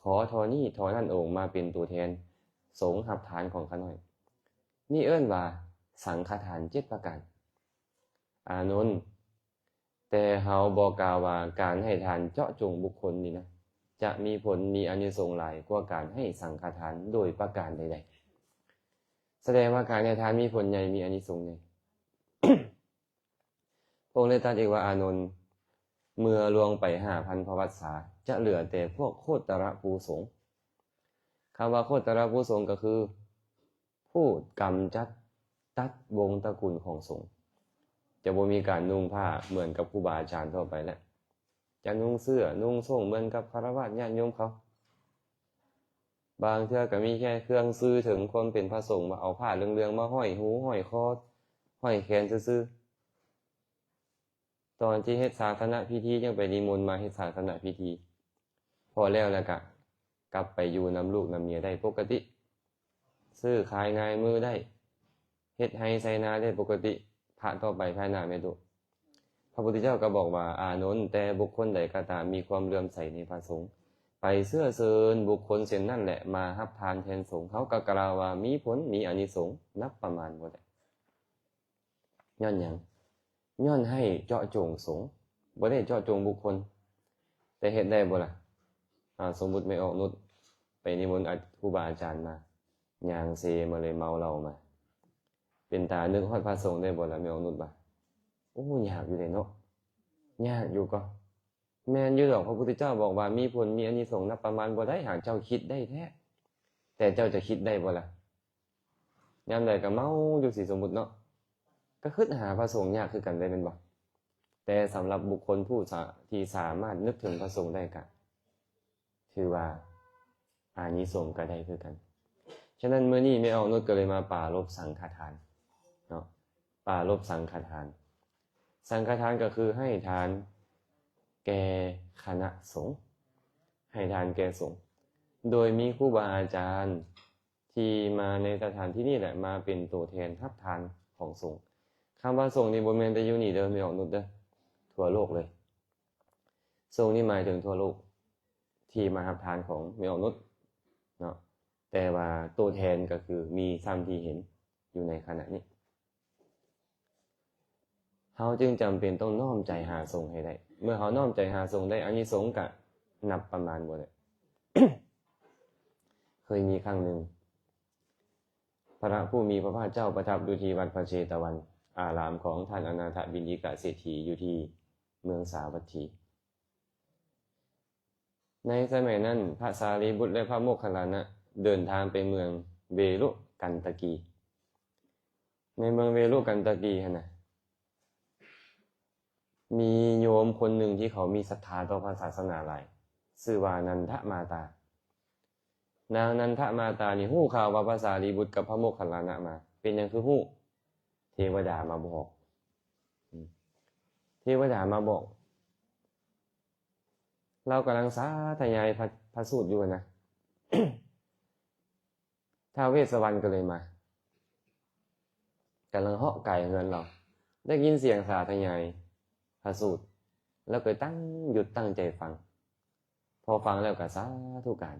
ຂໍທໍ່ນີ້ທໍ່ນັ້ນອົງມາເປັນໂຕແທນສົງຮັບທານຂອງຂ້ານ້ອຍ. ນີ້ເອີ້ນວ່າສັງຄະທານເຈັດປະການ. ອານົນ ແຕ່ເຮົາບໍ່ກ່າວວ່າການໃຫ້ທານເຈາະຈົງບຸກຄົນນີ້ນະ ຈະມີຜົນມີອານິສົງຫຼາຍກວ່າການໃຫ້ສັງຄະທານໂດຍປະການໃດໆ. ສະແດງວ່າການໃຫ້ທານມີຜົນໃຫຍ່ ມີອານິສົງໃຫຍ່. ພະອົງໄດ້ຕັດອີກວ່າ ອານົນ ເມື່ອລ່ວງໄປຫ້າພັນພະວັດສາ ຈະເຫຼືອແຕ່ພວກໂຄດຕະລະພູສົງ. ຄຳວ່າໂຄດຕະລະພູສົງກໍຄື ຜູ້ກຳຈັດຕັດວົງຕະກຸນຂອງສົງ. ຈະບໍ່ມີການນຸ່ງຜ້າເໝືອນກັບຄູບາອາຈານທົ່ວໄປແລ້ວ. ຈະນຸ່ງເສື້ອນຸ່ງໂສ້ງເໝືອນກັບຄາລະວາດຍາດໂຍມເຂົາ. ບາງເທື່ອກໍມີແຄ່ເຄື່ອງຊື່ເຖິງຄວາມເປັນພະສົງ ວ່າເອົາຜ້າເຫຼືອງໆມາຫ້ອຍຫູ ຫ້ອຍຄໍ ຫ້ອຍແຂນຊື່ໆ. ຕອນທີ່ເຮັດສາສະນະພິທີ ຍັງໄປນິມົນມາເຮັດສາສະນະພິທີ. ພໍແລ້ວແລ້ວກະກັບໄປຢູ່ນຳລູກນຳເມຍໄດ້ປົກກະຕິ, ຊື້ຂາຍງາຍມືໄດ້, ເຮັດໄຮ່ໄຖນາໄດ້ປົກກະຕິ. ພະຕໍ່ໄປພາຍໜ້າແມ່ນຕຸ. ພະພຸດທະເຈົ້າກໍບອກວ່າ ອານົນ, ແຕ່ບຸກຄົນໃດກໍຕາມມີຄວາມເຫຼື້ອມໃສໃນພະສົງ, ໄປເຊື້ອເຊີນບຸກຄົນເຊັ່ນນັ້ນແຫຼະມາຮັບທານແທນສົງ. ເຮົາກໍກ່າວວ່າມີຜົນ, ມີອານິສົງນັບປະມານບໍ່ໄດ້. ຍ້ອນຫຍັງ? ຍ້ອນໃຫ້ເຈາະຈົງສົງ, ບໍ່ໄດ້ເຈາະຈົງບຸກຄົນ. ແຕ່ເຮັດໄດ້ບໍ່ລະ? ອາ, ສົມມຸດແມ່ອອກນຸດໄປນິມົນອາ, ຄູບາອາຈານມາ, ຍ່າງເຊມາເລີຍ, ເມົາເຫຼົ້າມາ. ເປັນຕານຶກຮອດພະສົງໄດ້ບໍ່ລະ ແມ່ອອກນຸດວ່າ? ໂອ້, ຍາກຢູ່ເດ້ເນາະ, ຍາກຢູ່ກໍ. ແມ່ນຢູ່ດອກ, ພະພຸດທະເຈົ້າບອກວ່າມີຜົນ, ມີອານິສົງນັບປະມານບໍ່ໄດ້, ຫາກເຈົ້າຄິດໄດ້ແທ້. ແຕ່ເຈົ້າຈະຄິດໄດ້ບໍ່ລະ? ຍາມໃດກໍເມົາຢູ່ຊິ ສົມມຸດເນາະ, ກໍຄຶດຫາພະສົງຍາກຄືກັນເດ້ແມ່ນບໍ່? ແຕ່ສຳລັບບຸກຄົນຜູ້ສາ, ທີ່ສາມາດນຶກເຖິງພະສົງໄດ້ ກໍຖືວ່າອານິສົງກໍໄດ້ຄືກັນ. ສະນັ້ນ ມື້ນີ້ແມ່ອອກນຸດກໍເລີຍມາປາລົບສັງຄະທານເນາະ, ປາລົບສັງຄະທານ. ສັງຄະທານກໍຄືໃຫ້ທານແກ່ຄະນະສົງ, ໃຫ້ທານແກ່ສົງ ໂດຍມີຄູບາອາຈານ ທີ່ມາໃນສະຖານທີ່ນີ້ແຫຼະ ມາເປັນໂຕແທນຮັບທານຂອງສົງ. ຄຳວ່າສົງນີ້ບໍ່ແມ່ນແຕ່ຢູ່ນີ້ເດີ້ ແມ່ອອກນຸດເດີ້, ທົ່ວໂລກເລີຍ. ສົງນີ້ໝາຍເຖິງທົ່ວໂລກທີ່ມາຮັບທານຂອງແມ່ອອກນຸດເນາະ, ແຕ່ວ່າໂຕແທນກໍຄືມີຊ່ຳທີ່ເຫັນຢູ່ໃນຂະນະນີ້. ເຮົາຈຶ່ງຈຳເປັນຕ້ອງນ້ອມໃຈຫາສົງໃຫ້ໄດ້. ເມື່ອເຮົານ້ອມໃຈຫາສົງໄດ້, ອານິສົງກະນັບປະມານບໍ່ໄດ້. ເຄີຍມີຄັ້ງໜຶ່ງ, ພະຜູ້ມີພະພາກເຈົ້າປະທັບຢູ່ທີ່ວັດພະເຊຕະວັນ, ອາລາມຂອງທ່ານອະນາຖະບິນດິກະເສດຖີ ຢູ່ທີ່ເມືອງສາວັດຖີ. ໃນສະໄໝນັ້ນ, ພະສາລີບຸດ ແລະ ພະໂມກຄັນລານະ ເດີນທາງໄປເມືອງເວລຸກັນຕະກີ. ໃນເມືອງເວລຸກັນຕະກີຫັ້ນນະ, ມີໂຍມຄົນໜຶ່ງທີ່ເຂົາມີສັດທາຕໍ່ພະສາສະໜາຫຼາຍ, ຊື່ວ່ານັນທະມາຕາ. ນາງນັນທະມາຕານີ້ຮູ້ຂ່າວວ່າພະສາລີບຸດກັບພະໂມກຄັນລານະມາ. ເປັນຫຍັງຄືຮູ້? ເທວະດາມາບອກ. ເທວະດາມາບອກ. ລາວກຳລັງສາທະຍາຍພະ, ພະສູດຢູ່ນະ. ທ້າວເວດສະວັນກໍເລີຍມາ, ກຳລັງເຫາະກາຍເຮືອນລາວ, ໄດ້ຍິນສຽງສາທະຍາຍພະສູດ, ລາວກໍຕັ້ງ, ຢຸດຕັ້ງໃຈຟັງ. ພໍຟັງແລ້ວກໍສາທຸການ.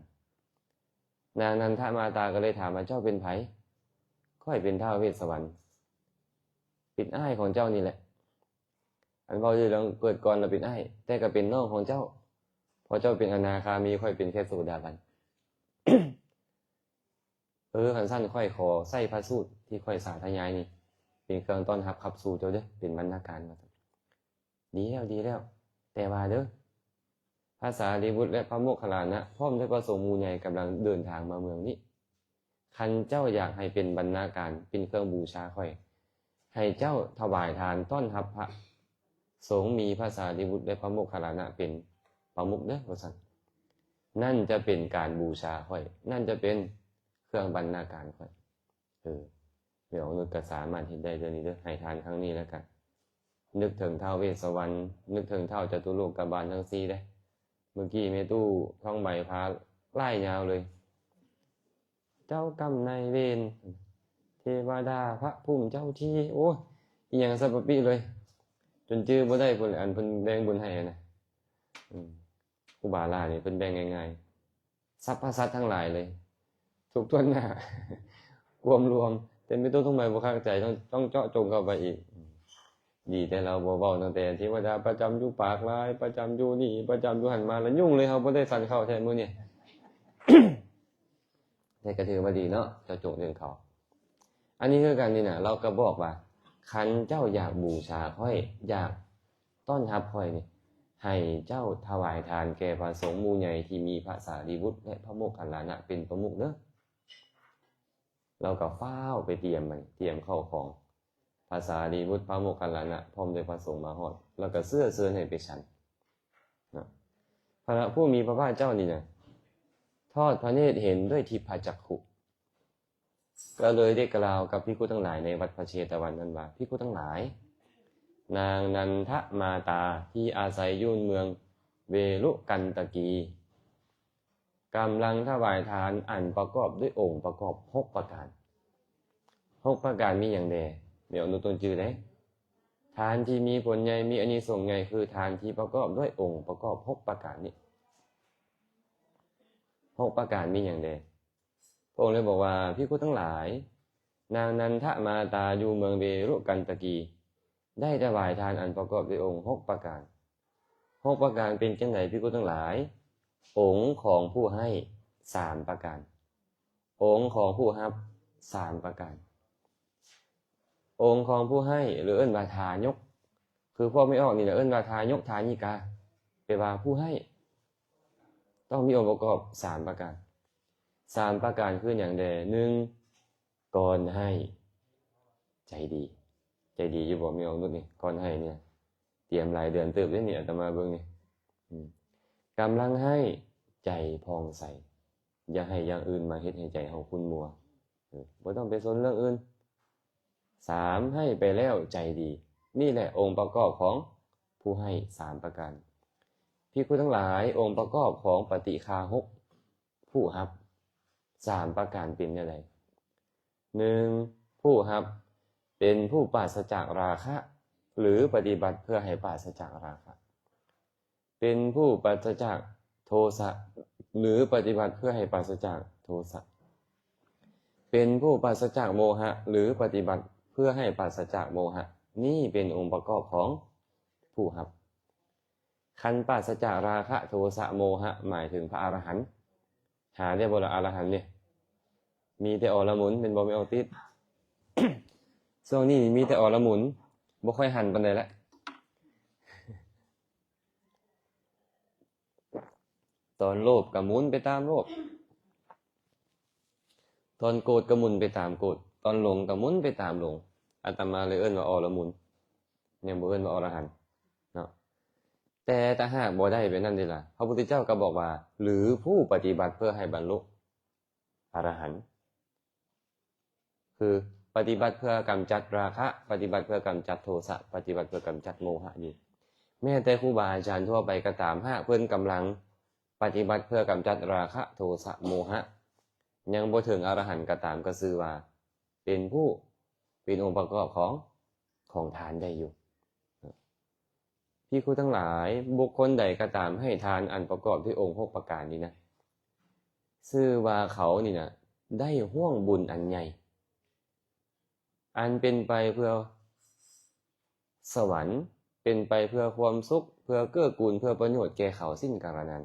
ນາງນັນທະມາຕາກໍເລີຍຖາມວ່າ, ເຈົ້າເປັນໃຜ? ຂ້ອຍເປັນທ້າວເວດສະວັນ, ເປັນອ້າຍຂອງເຈົ້ານີ້ແຫຼະ. ອັນເວົ້າຢູ່ເລື່ອງເກີດກ່ອນລະເປັນອ້າຍ, ແຕ່ກໍເປັນນ້ອງຂອງເຈົ້າ, ເພາະເຈົ້າເປັນອະນາຄາມີ, ຂ້ອຍເປັນແຄ່ໂສດາບັນ. ເອີ, ຄັນຊັ້ນຂ້ອຍຂໍໃຊ້ພະສູດທີ່ຂ້ອຍສາທະຍາຍນີ້ ປັນເຄື່ອງຕ້ອນຮັບຂັບສູ່ເຈົ້າເດີ້ ເປັນບັນນາການວ່າຊັ້ນ. ດີແລ້ວ ດີແລ້ວ ແຕ່ວ່າເດີ້ ພະສາລີບຸດ ແລະ ພະໂມກຄັນລານະ ພ້ອມດ້ວຍພະສົງໝູ່ໃຫຍ່ກຳລັງເດີນທາງມາເມືອງນີ້. ຄັນເຈົ້າຢາກໃຫ້ເປັນບັນນາການ ເປັນເຄື່ອງບູຊາຂ້ອຍ ໃຫ້ເຈົ້າຖວາຍທານຕ້ອນຮັບພະສົງ ມີພະສາລີບຸດ ແລະ ພະໂມກຄັນລານະເປັນປະມຸກເດີ້ ວ່າຊັ້ນ. ນັ້ນຈະເປັນການບູຊາຂ້ອຍ ນັ້ນຈະເປັນເຄື່ອງບັນນາການຂ້ອຍ. ເອີ ແມ່ອອກນຸດກໍສາມາດເຮັດໄດ້ເທື່ອນີ້ເດີ້ ໃຫ້ທານຄັ້ງນີ້ແລ້ວກໍນຶກເຖິງທ້າວເວດສະວັນ ນຶກເຖິງທ້າວຈະຕຸໂລກະບານທັງສີ່ເດ້. ເມື່ອກີ້ແມ່ຕູ້ທອງໃບພາລາຍຍາວເລີຍ ເຈົ້າກຳນາຍເວນ ເທວະດາ ພະພູມເຈົ້າທີ່ ໂອ້ຍ ອີ່ຫຍັງສະປະປິເລີຍ ຈົນຈື່ບໍ່ໄດ້ພຸ້ນແຫຼະ ອັນເພິ່ນແບ່ງບຸນໃຫ້ນະ. ອືມ ຄູບາຫຼ້ານີ້ເພິ່ນແບ່ງງ່າຍໆ ສັບພະສັດທັງຫຼາຍເລີຍ ທຸກຖ້ວນໜ້າ ກວມລວມ. ແຕ່ແມ່ຕູ້ທອງໃບບໍ່ຄັກໃຈ ຕ້ອງ ຕ້ອງເຈາະຈົງເຂົ້າໄປອີກ. ດີແຕ່ລາວບໍ່ເວົ້າຕັ້ງແຕ່ເທວະດາປະຈຳຢູ່ປາກລາຍ ປະຈຳຢູ່ນີ້ ປະຈຳຢູ່ຫັ້ນມາ ລະຫຍຸ້ງເລີຍ ເຮົາບໍ່ໄດ້ສັນເຂົ້າແທ້ມື້ນີ້. ແຕ່ກໍຖືວ່າດີເນາະ ເຈົ້າຈົງເລື່ອງເຂົາ. ອັນນີ້ຄືກັນນີ້ນະ ລາວກໍບອກວ່າ ຄັນເຈົ້າຢາກບູຊາຂ້ອຍ ຢາກຕ້ອນຮັບຂ້ອຍນີ້ ໃຫ້ເຈົ້າຖວາຍທານແກ່ພະສົງໝູ່ໃຫຍ່ທີ່ມີພະສາລີບຸດ ແລະ ພະໂມກຄັນລານະເປັນປະມຸກເດີ້. ລາວກໍຟ້າວໄປຕຽມ ຕຽມເຂົ້າຂອງ. ພະສາລີບຸດ ພະໂມກຄັນລານະ ພ້ອມດ້ວຍພະສົງມາຮອດ ແລ້ວກໍເຊື້ອເຊີນໃຫ້ໄປສັນເນາະ. ພະຜູ້ມີພະພາກເຈົ້ານີ້ນະ ທອດພະເນດເຫັນດ້ວຍທິບພະຈັກຂຸ ກໍເລີຍໄດ້ກ່າວກັບພິກຂຸທັງຫຼາຍໃນວັດພະເຊຕະວັນນັ້ນວ່າ ພິກຂຸທັງຫຼາຍ ນາງນັນທະມາຕາທີ່ອາໄສຢູ່ເມືອງເວລຸກັນຕະກີ ກຳລັງຖວາຍທານອັນປະກອບດ້ວຍອົງປະກອບຫົກປະການ. ຫົກປະການມີຫຍັງແດ່? ແມ່ອອກນຸດຕ້ອງຈື່ເດ້. ທານທີ່ມີຜົນໃຫຍ່ ມີອານິສົງໃຫຍ່ ຄືທານທີ່ປະກອບດ້ວຍອົງປະກອບຫົກປະການນີ້. ຫົກປະການມີຫຍັງແດ່? ພະອົງເລີຍບອກວ່າ, ພິກຂຸທັງຫຼາຍ, ນາງນັນທະມາຕາຢູ່ເມືອງເວລຸກັນຕະກີ ໄດ້ຖວາຍທານອັນປະກອບດ້ວຍອົງຫົກປະການ. ຫົກປະການເປັນຈັ່ງໃດພິກຂຸທັງຫຼາຍ? ອົງຂອງຜູ້ໃຫ້ສາມປະການ, ອົງຂອງຜູ້ຮັບສາມປະການ. ອົງຂອງຜູ້ໃຫ້ ຫຼື ເອີ້ນວ່າທາຍົກ, ຄືພວກແມ່ອອກນີ້ແຫຼະ ເອີ້ນວ່າທາຍົກທາຍິກາ, ແປວ່າຜູ້ໃຫ້ ຕ້ອງມີອົງປະກອບສາມປະການ. ສາມປະການຄືຫຍັງແດ່? ໜຶ່ງ ກ່ອນໃຫ້ ໃຈດີ. ໃຈດີຢູ່ບໍ່ແມ່ອອກນຸດນີ້? ກ່ອນໃຫ້ນີ້ ຕຽມຫຼາຍເດືອນເຕີບເດ້ນີ້ ອາດຕະມາເບິ່ງນີ້. ອືມ ກຳລັງໃຫ້ ໃຈຜ່ອງໃສ, ຢ່າໃຫ້ຢ່າງອື່ນມາເຮັດໃຫ້ໃຈເຮົາຂຸ້ນມົວ. ເອີ ບໍ່ຕ້ອງໄປສົນເລື່ອງອື່ນ. ສາມ ໃຫ້ໄປແລ້ວໃຈດີ. ນີ້ແຫຼະອົງປະກອບຂອງຜູ້ໃຫ້ສາມປະການ. ພິກຂຸທັງຫຼາຍ, ອົງປະກອບຂອງປະຕິຄາຫົກ ຜູ້ຮັບສາມປະການເປັນແນວໃດ? ໜຶ່ງ ຜູ້ຮັບເປັນຜູ້ປາສະຈາກລາຄະ ຫຼື ປະຕິບັດເພື່ອໃຫ້ປາສະຈາກລາຄະ. ເປັນຜູ້ປາສະຈາກໂທສະ ຫຼື ປະຕິບັດເພື່ອໃຫ້ປາສະຈາກໂທສະ. ເປັນຜູ້ປາສະຈາກໂມຫະ ຫຼື ປະຕິບັດເພື່ອໃຫ້ປາສະຈາກໂມຫະ. ນີ້ເປັນອົງປະກອບຂອງຜູ້ຮັບ. ຄັນປາສະຈາກລາຄະ ໂທສະ ໂມຫະ ໝາຍເຖິງພະອະລະຫັນ. ຫາໄດ້ບໍ່ລະ ອະລະຫັນນີ້? ມີແຕ່ອໍລະໝຸນແມ່ນບໍ່ ແມ່ອອກຕິດ? ຊ່ວງນີ້ມີແຕ່ອໍລະໝຸນ, ບໍ່ຄ່ອຍຫັນປານໃດລະ. ຕອນໂລບກໍໝຸນໄປຕາມໂລບ, ຕອນໂກດກໍໝຸນໄປຕາມໂກດ, ຕອນຫຼົງກໍໝຸນໄປຕາມຫຼົງ. ອາດຕະມາເລີຍເອີ້ນວ່າອໍລະໝຸນ, ຍັງບໍ່ເອີ້ນວ່າອໍລະຫັນເນາະ. ແຕ່ຖ້າຫາກບໍ່ໄດ້ແບບນັ້ນເດລະ, ພະພຸດທະເຈົ້າກໍບອກວ່າ ຫຼື ຜູ້ປະຕິບັດເພື່ອໃຫ້ບັນລຸອະລະຫັນ. ຄືປະຕິບັດເພື່ອກຳຈັດລາຄະ, ປະຕິບັດເພື່ອກຳຈັດໂທສະ, ປະຕິບັດເພື່ອກຳຈັດໂມຫະຢູ່. ແມ້ແຕ່ຄູບາອາຈານທົ່ວໄປກໍຕາມ, ຫາກເພິ່ນກຳລັງປະຕິບັດເພື່ອກຳຈັດລາຄະ ໂທສະ ໂມຫະ ຍັງບໍ່ເຖິງອະລະຫັນກໍຕາມ, ກໍຊື່ວ່າເປັນຜູ້ ເປັນອົງປະກອບຂອງ ຂອງທານໄດ້ຢູ່. ພິກຂຸທັງຫຼາຍ, ບຸກຄົນໃດກໍຕາມໃຫ້ທານອັນປະກອບດ້ວຍອົງຫົກປະການນີ້ນະ, ຊື່ວ່າເຂົານີ້ນະ ໄດ້ຮ່ວງບຸນອັນໃຫຍ່, ອັນເປັນໄປເພື່ອສະຫວັນ, ເປັນໄປເພື່ອຄວາມສຸກ, ເພື່ອເກື້ອກູນ, ເພື່ອປະໂຫຍດແກ່ເຂົາສິ້ນກາລະນານ.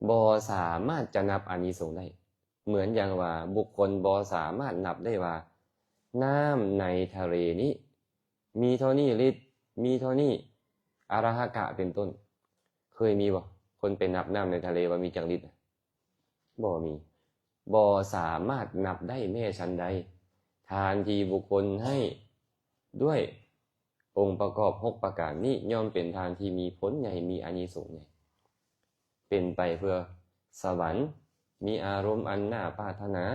ບໍ່ສາມາດຈະນັບອານິສົງໄດ້, ເໝືອນຢ່າງວ່າບຸກຄົນບໍ່ສາມາດນັບໄດ້ວ່າ ນ້ຳໃນທະເລນີ້ມີເທົ່ານີ້ລິດ ມີເທົ່ານີ້ອາລະຫະກະເປັນຕົ້ນ. ເຄີຍມີບໍ່ ຄົນໄປນັບນ້ຳໃນທະເລວ່າມີຈັກລິດ? ບໍ່ມີ. ບໍ່ສາມາດນັບໄດ້ແມ້ຊັ້ນໃດ. ທານທີ່ບຸກຄົນໃຫ້ດ້ວຍອົງປະກອບຫົກປະການນີ້ ຍ່ອມເປັນທານທີ່ມີຜົນໃຫຍ່ ມີອານິສົງໃຫຍ່. ເປັນໄປເພື່ອສະຫວັນ, ມີອາລົມອັນໜ້າປາດຖະໜາ,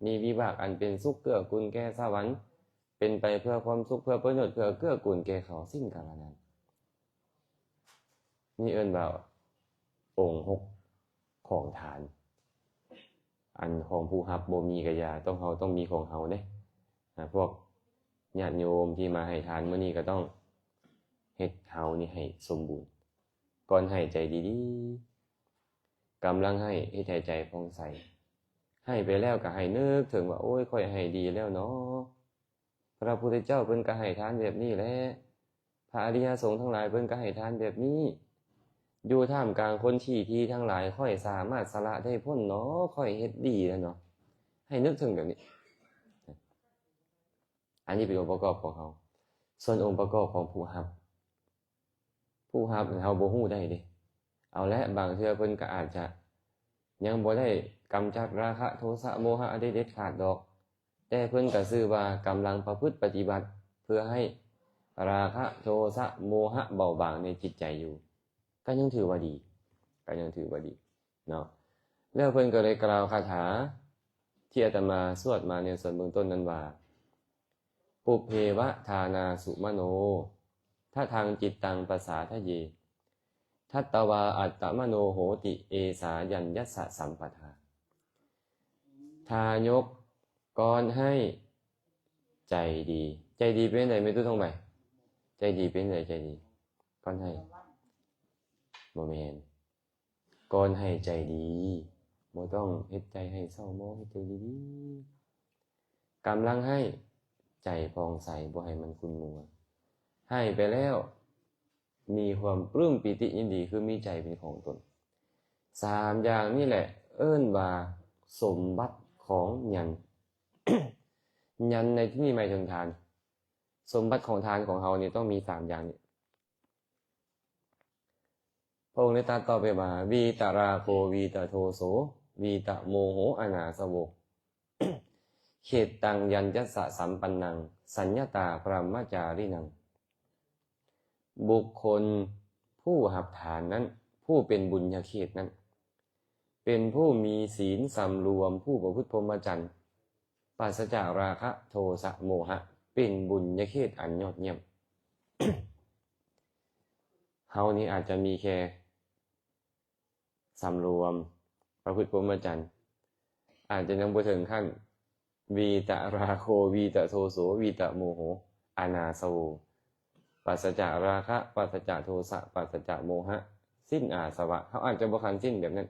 ມີວິບາກອັນເປັນສຸກເກື້ອກຸນແກ່ສະຫວັນ, ເປັນໄປເພື່ອຄວາມສຸກ, ເພື່ອປະໂຫຍດ, ເພື່ອເກື້ອກຸນແກ່ເຂົາສິ້ນກາລະນານ. ນີ້ເອີ້ນວ່າອົງຫົກຂອງທານ. ອັນຂອງຜູ້ຮັບບໍ່ມີກະຢ່າ, ຕ້ອງ ເຮົາຕ້ອງມີຂອງເຮົາເດ້. ອາ ພວກຍາດໂຍມທີ່ມາໃຫ້ທານມື້ນີ້ກະຕ້ອງເຮັດເຮົານີ້ໃຫ້ສົມບູນ. ກ່ອນໃຫ້ໃຈດີໆ, ກຳລັງໃຫ້ເຮັດໃຫ້ໃຈຜ່ອງໃສ. ໃຫ້ໄປແລ້ວກະໃຫ້ນຶກເຖິງວ່າ ໂອ້ຍ ຂ້ອຍໃຫ້ດີແລ້ວເນາະ. ພະພຸດທະເຈົ້າເພິ່ນກະໃຫ້ທານແບບນີ້ແຫຼະ. ພະອະລິຍະສົງທັງຫຼາຍເພິ່ນກະໃຫ້ທານແບບນີ້. ຢູ່ທ່າມກາງຄົນຂີ້ຖີ່ທັງຫຼາຍ ຂ້ອຍສາມາດສະຫຼະໄດ້ພົ້ນເນາະ, ຂ້ອຍເຮັດດີແລ້ວເນາະ. ໃຫ້ນຶກເຖິງແບບນີ້. ອັນນີ້ເປັນອົງປະກອບຂອງເຮົາ. ສ່ວນອົງປະກອບຂອງຜູ້ຮັບ, ຜູ້ຮັບເຮົາບໍ່ຮູ້ໄດ້ເດ້. ເອົາແຫຼະ, ບາງເທື່ອເພິ່ນກະອາດຈະຍັງບໍ່ໄດ້ກຳຈັດລາຄະໂທສະໂມຫະໄດ້ເດັດຂາດດອກ, ແຕ່ເພິ່ນກະຊື່ວ່າກຳລັງປະພຶດປະຕິບັດເພື່ອໃຫ້ລາຄະໂທສະໂມຫະເບົາບາງໃນຈິດໃຈຢູ່, ກະຍັງຖືວ່າດີ, ກະຍັງຖືວ່າດີເນາະ. ແລ້ວເພິ່ນກະເລີຍກ່າວຄາຖາທີ່ອາດຕະມາສວດມາໃນສ່ວນເບື້ອງຕົ້ນນັ້ນວ່າ ປຸບເພວະທານາສຸມະໂນ ທະທັງຈິດຕັງປະສາທະເຍ ທັດຕະວາອັດຕະມະໂນໂຫຕິ ເອສາຍັນຍັດສະສຳປະທາ. ທາຍົກກ່ອນໃຫ້ໃຈດີ. ໃຈດີເປັນຈັ່ງໃດແມ່ຕູ້ທອງໃບ? ໃຈດີເປັນຈັ່ງໃດ? ໃຈດີກ່ອນໃຫ້? ບໍ່ແມ່ນ. ກ່ອນໃຫ້ໃຈດີ, ບໍ່ຕ້ອງເຮັດໃຈໃຫ້ເສົ້າໝອງ, ເຮັດໃຈດີໆ. ກຳລັງໃຫ້ໃຈຜ່ອງໃສ, ບໍ່ໃຫ້ມັນຂຸ່ນມົວ. ໃຫ້ໄປແລ້ວມີຄວາມປຶ້ມປີຕິຍິນດີ, ຄືມີໃຈເປັນຂອງຕົນ. ສາມຢ່າງນີ້ແຫຼະເອີ້ນວ່າສົມບັດຂອງຍັນ. ຍັນໃນທີ່ນີ້ໝາຍເຖິງທານ. ສົມບັດຂອງທານຂອງເຮົານີ້ຕ້ອງມີສາມຢ່າງນີ້. ພະອົງໄດ້ຕັດຕໍ່ໄປວ່າ ວີຕະລາໂຄ ວີຕະໂທໂສ ວີຕະໂມໂຫ ອະນາສະໂວ ເຂດຕັງຍັນຍັດສະສຳປັນນັງ ສັນຍະຕາພະຣຳມະຈາຣິນັງ. ບຸກຄົນຜູ້ຮັບທານນັ້ນ, ຜູ້ເປັນບຸນຍະເຂດນັ້ນ, ເປັນຜູ້ມີສີນສຳລວມ, ຜູ້ປະພຶດພົມມະຈັນ, ປາສະຈາກລາຄະ ໂທສະ ໂມຫະ, ເປັນບຸນຍະເຂດອັນຍອດຢ້ຽມ. ເຮົານີ້ອາດຈະມີແຄ່ສຳລວມ, ປະພຶດພົມມະຈັນ, ອາດຈະຍັງບໍ່ເຖິງຂັ້ນ ວີຕະລາໂຄ ວີຕະໂທໂສ ວີຕະໂມໂຫ ອະນາສະໂວ ປາສະຈາກລາຄະ ປາສະຈາກໂທສະ ປາສະຈາກໂມຫະ, ສິ້ນອາສະວະ. ເຮົາອາດຈະບໍ່ຂັ້ນສິ້ນແບບນັ້ນ,